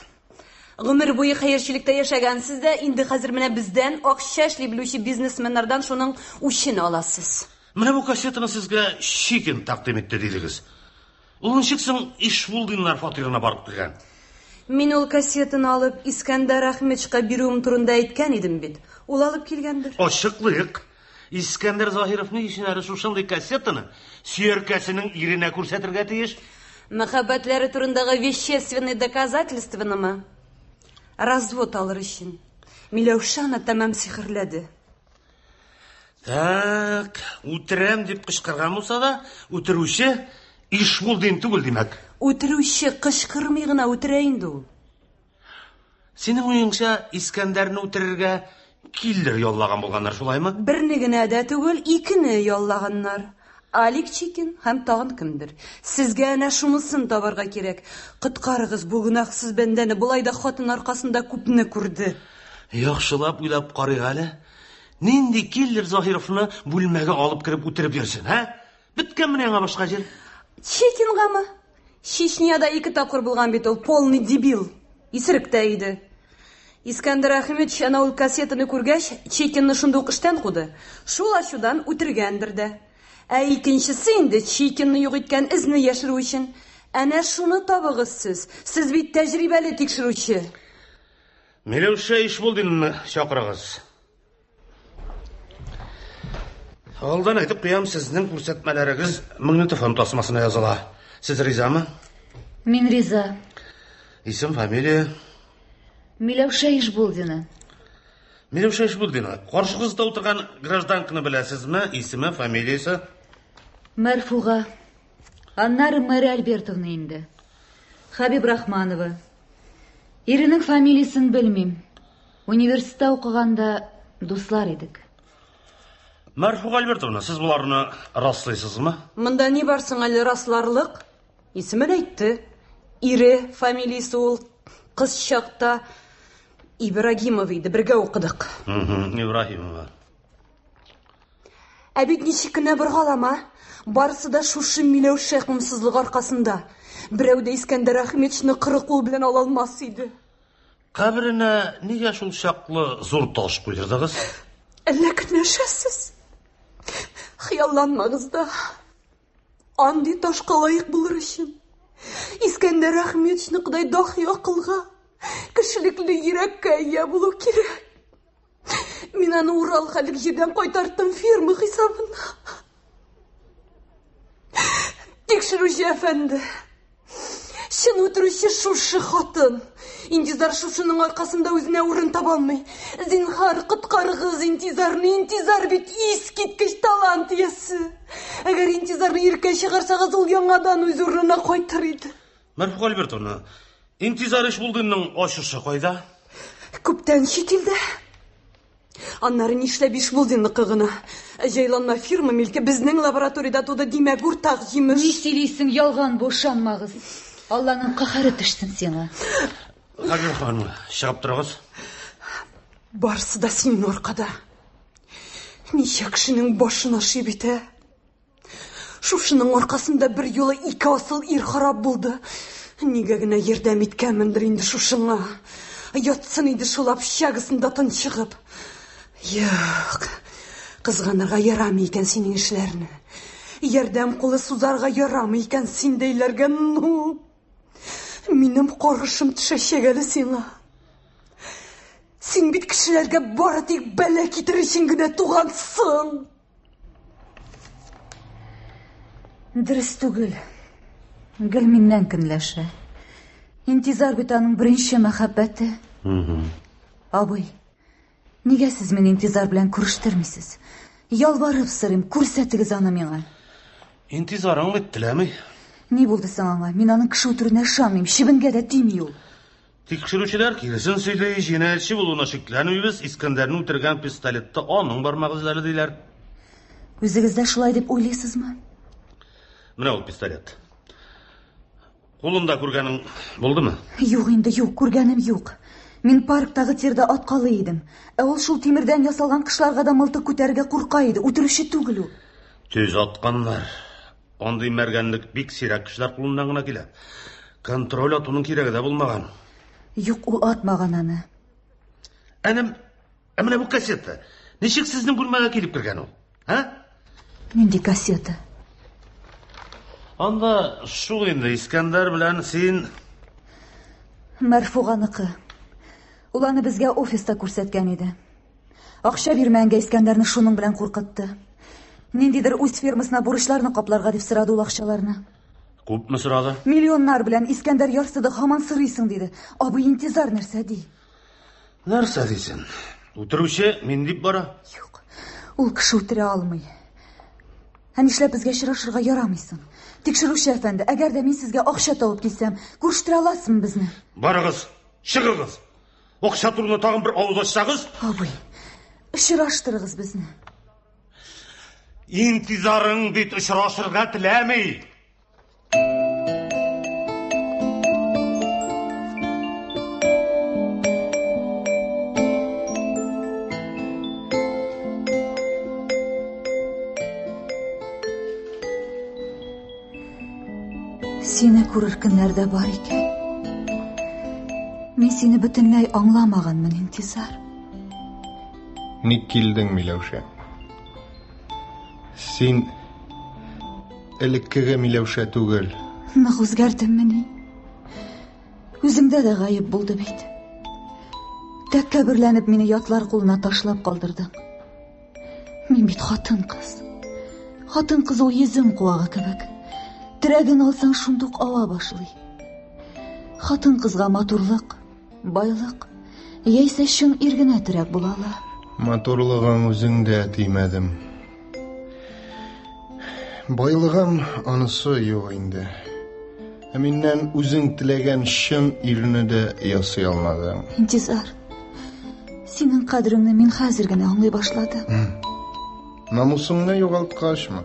Гомер буе хәерчелектә яшәгәнсез дә, инде хәзер менә бездән, акча эшли белүче бизнесменнардан шуның үчен аласыз. Менә бу кассетаны сезгә Чикин тәкъдим итте дидегез. Ул ничек соң Ишбулдиннар фатирына барып кергән? Мин ул кассетаны алып Искәндәр Әхмәтшка бирүем турында әйткән идем бит. Ул алып килгәндер. Ачыклыйк. Искәндәр Заһиров ни өчен әле шушындый кассетаны сөяркәсенең иренә күрсәтергә тиеш? Мәхәббәтләре турындагы вещественный доказательствонымы? Развод алыр өчен. Миләүшә аны тәмам сихерләде. Так, үтерәм дип кычкырган булса да, үтерүче Ишбулдин түгел, димәк. Үтерүче кычкырмый гына үтерә инде ул. Синең уеңча, Искәндәрне үтерергә киллер яллаган булганнар, шулаймы? Берне генә дә түгел, икене яллаганнар. Алик Чикин һәм тагын кемдер. Сезгә әнә шунысын табарга кирәк. Коткарыгыз бу гөнаһсыз бәндәне, болай да хатын аркасында күпне күрде. Яхшылап уйлап карыйк әле. Нинди киллер Заһировны бүлмәгә алып кереп үтереп йөрсен, ә? Беткәнмени аңа башка җир? Чикингамы? Чечняда ике тапкыр булган бит ул, полный дебил. Исерек тә иде. Искәндәр Әхмәтович әнә ул кассетаны күргәч, Чикинны шунда ук эштән куды. Шул ачудан үтергәндер дә. Ә икенчесе инде Чикинны юк иткән эзне яшерү өчен. Әнә шуны табыгыз сез. Сез бит тәҗрибәле тикшерүче. Миләүшә Ишбулдинны чакырыгыз. Алдан әйтеп куям, сезнең күрсәтмәләрегез магнитофон тасмасына языла. Сез ризамы? Мин риза. Исем, фамилия? Миләүшә Ишбулдина. Миләүшә Ишбулдина, каршыгызда утырган гражданканы беләсезме? Исеме, фамилиясе? Мәрфуга. Аннары Мэри Альбертовна инде. Хәбибрахманова. Иренең фамилиясен белмим. Университетта укыганда дуслар идек. Мәрфуга Альбертовна, сез боларны раслыйсызмы? Монда ни бар соң әле расларлык? Исемен әйтте. Ире, фамилиясе ул кыз чакта Ибрагимова иде, бергә укыдык. Ибрагимова. Ә бит ничек кенә боргалама, барысы да шушы Миләүшә комсызлыгы аркасында. Берәү дә Искәндәр Әхмәтшны коры кул белән ала алмас иде. Каберенә нигә шул чаклы зур таш куйдырдыгыз? Әллә көнләшәсез? Хыялланмагыз да. Андый ташка лаек булыр өчен Искәндәр Әхмәтшныкыдай дахи акылга, кешелекле йөрәккә ия булу кирәк. Мин аны Урал хәлек җирдән кайтарттым фирма хисабына. Тикшерүче әфәнде, чын үтерүче шушы хатын. Интизар шушының аркасында үзенә урын таба алмый. Зинһар, коткарыгыз Интизарны. Интизар бит искиткеч талант иясе. Әгәр Интизарны иркә чыгарсагыз, ул яңадан үз урынына кайтыр иде. Мәрфуга Альбертовна, Интизар Ишбулдинның ачышы кайда? Күптән чит илдә. Аннары нишләп Ишбулдинныкы гына? Җайланма фирма милке безнең лабораториядә туды, димәк, уртак җимеш. Ни сөйлисең, ялган бу, ышанмагыз. Алланың каһәре төшсен сиңа. Хәбир ханым, чыгып торыгыз. Барысы да синең аркада. Ничә кешенең башын ашый бит, ә? Шушының аркасында бер юлы ике асыл ир харап булды. Нигә генә ярдәм иткәнмендер инде шушыңа. Ятсын иде шул общагасында тончыгып. Юк, кызганырга ярамый икән синең эшләрне. Ярдәм кулы сузарга ярамый икән синдәйләргә. Ну, минем каргышым төшәчәк әле сиңа. Син бит кешеләргә бары тик бәла китерер өчен генә тугансың. Дөрес түгел. Гел миннән көнләшә. Интизар бит аның беренче мәхәббәте. Абый, нигә сез мине Интизар белән күрештермисез? Ялварып сорыйм, күрсәтегез аны миңа. Интизарың бит теләми. Ни булды соң аңа? Мин аның кеше үтерүенә ышанмыйм, чебенгә дә тими ул. Тикшерүчеләр киресен сөйли, җинаятьче булуына шикләнмибез, Искәндәрне үтергән пистолетта аның бармак эзләре диләр. Үзегез дә шулай дип уйлыйсызмы? Менә ул пистолет. Кулында күргәнең булдымы? Юк инде, юк, күргәнем юк. Мин парктагы тирда аткалый идем. Ә ул шул тимердән ясалган кышларга да мылтык күтәрергә курка иде. Үтерүче түгел ул. Төз атканнар. Андый мәргәнлек бик сирәк кешеләр кулыннан гына килә. Контроль атуның кирәге дә булмаган. Юк, ул атмаган аны. Әнә, ә менә бу кассета. Ничек сезнең бүлмәгә килеп кергән ул? Ә? Нинди кассета? Анда шул инде Искәндәр белән син. Мәрфуганыкы. Ул аны безгә офиста күрсәткән иде. Акча бирмәгәнгә Искәндәрне шуның белән куркытты. Ниндидер үз фирмасына бурычларны капларга дип сорады ул акчаларны. Күпме сорады? Миллионнар белән Искәндәр ярсыды, һаман сорыйсың диде. Абый интизар нәрсә ди? Нәрсә дисен? Үтерүче мин дип бара. Юк. Ул кеше үтерә алмый. Ә нишләп безгә очрашырга ярамыйсың? Тикшерүче әфәнде, әгәр дә мин сезгә акча табып килсәм, күрештерә аласызмы безне? Барыгыз, чыгыгыз. Акча турында тагын бер авыз ачсагыз, Абый, очраштырыгыз безне. Интизарың бит очрашырга теләми. Сине күрер көннәр дә бар икән. Мин сине бөтенләй аңламаганмын, Интизар. Ник килдең, Миләүшә? Син элеккеге Миләүшә түгел. Нык үзгәрдеммени? Үземдә дә гаеп булды бит. Тәкәбберләнеп мине ятлар кулына ташлап калдырдың. Мин бит хатын-кыз. Хатын-кыз ул йөзем куагы кебек. Терәген алсаң, шундук ава башлый. Хатын-кызга матурлык, байлык, яисә чын ир генә терәк була ала. Матурлыгың үзеңдә тимәдем. Байлыгым анысы юк инде. Ә миннән үзең теләгән чын ирне дә ясый алмадың. Интизар, синең кадереңне мин хәзер генә аңлый башладым. Намусыңны югалткачмы?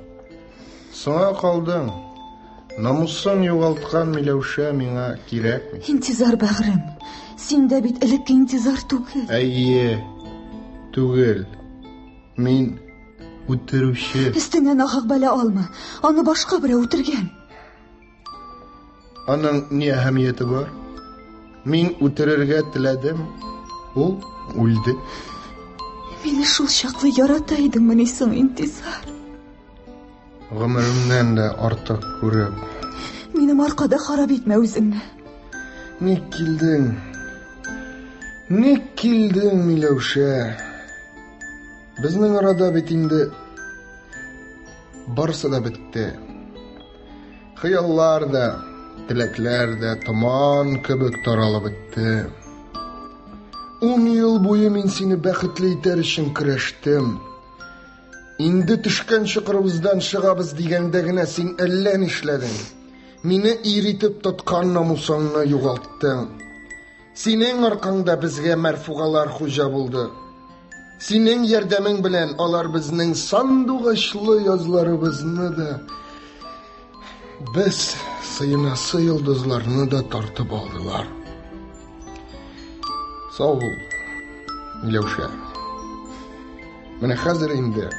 Соңа калдың. Намусын югалткан Миләүшә миңа кирәкми. Интизар бәгърем, син дә бит элекке интизар түгел. Әйе, түгел. Мин үтерүче. Өстеңә нахак бәла алма. Аны башка берәү үтергән. Аның ни әһәмияте бар? Мин үтерергә теләдем, ул үлде. Мине шул чаклы ярата идеңмени соң, Интизар? Гомеремнән дә артык күреп. Минем аркада харап итмә үзеңне. Ник килдең? Ник килдең, Миләүшә? Безнең арада бит инде барысы да бетте. Хыяллар да, теләкләр дә томан кебек таралып бетте. Ун ел буе мин сине бәхетле итәр өчен көрәштем. Инде төшкән чокырыбыздан чыгабыз дигәндә генә син әллә нишләдең. Мине ир итеп тоткан намусыңны югалттың. Синең аркаңда безгә мәрфугалар хуҗа булды. Синең ярдәмең белән алар безнең сандугачлы язларыбызны да, без сыенасы йолдызларны да тартып алдылар. Сау бул, Миләүшә. Менә хәзер инде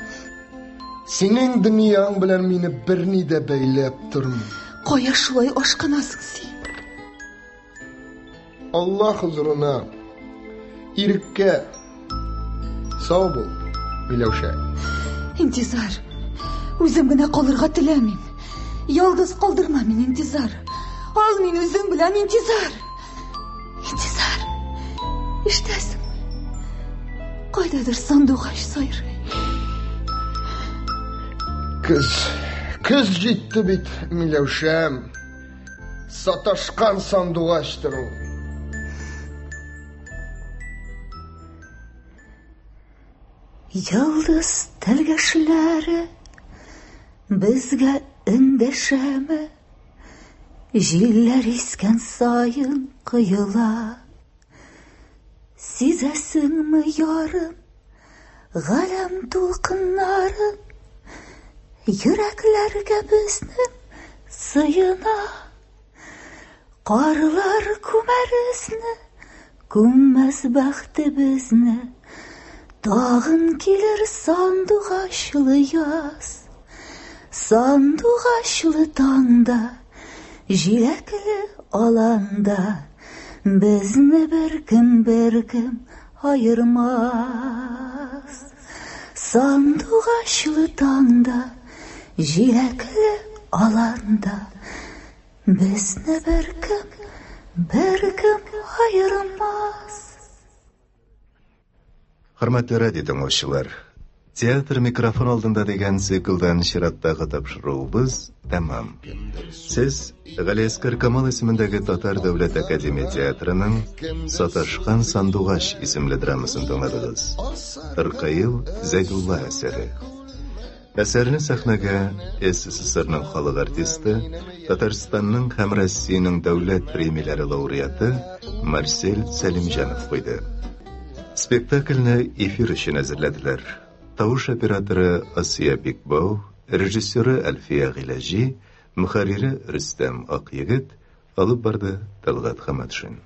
синең дөньяң белән мине берни дә бәйләп тормый. Кая шулай ашкынасың син? Алла хозурына, иреккә. Сау бул, Миләүшә. Интизар, үзем генә калырга теләмим. Ялгыз калдырма мине, Интизар. Ал мине үзең белән, Интизар. Интизар, ишетәсеңме? Кайдадыр сандугач сайрый. Көз, көз җитте бит, Миләүшәм. Саташкан сандугачтыр ул. Йолдыз тәлгәшләре безгә эндәшәме? Җилләр искән саен коела. Сизәсеңме, ярым, галәм дулкыннарын, Йөрәкләргә безнең сыена. Карлар күмәр өсне, күммәс бәхтебезне, Тагын килер сандугачлы яз. Сандугачлы таңда, җиләкле аланда, Безне беркем, беркем аермас. Сандугачлы таңда, җиләкле аланда, Безне беркем, Беркем аермас. Хөрмәтле радио тыңлаучылар, Театр микрофон алдында дигән циклдан чираттагы тапшыруыбыз тәмам. Сез Галиәскар Камал исемендәге Татар дәүләт академия театрының Саташкан сандугач исемле драмасын тыңладыгыз. Ркаил Зәйдулла әсәре. Әсәрне сәхнәгә СССРның халык артисты, Татарстанның һәм Россиянең дәүләт премияләре лауреаты Марсель Сәлимҗанов куйды. Спектакльне эфир өчен әзерләделәр. Тавыш операторы Асия Бикбау, режиссеры Әлфия Гыйләҗи, мөхәррире Рөстәм Акъегет, алып барды Тәлгать Хаматшин.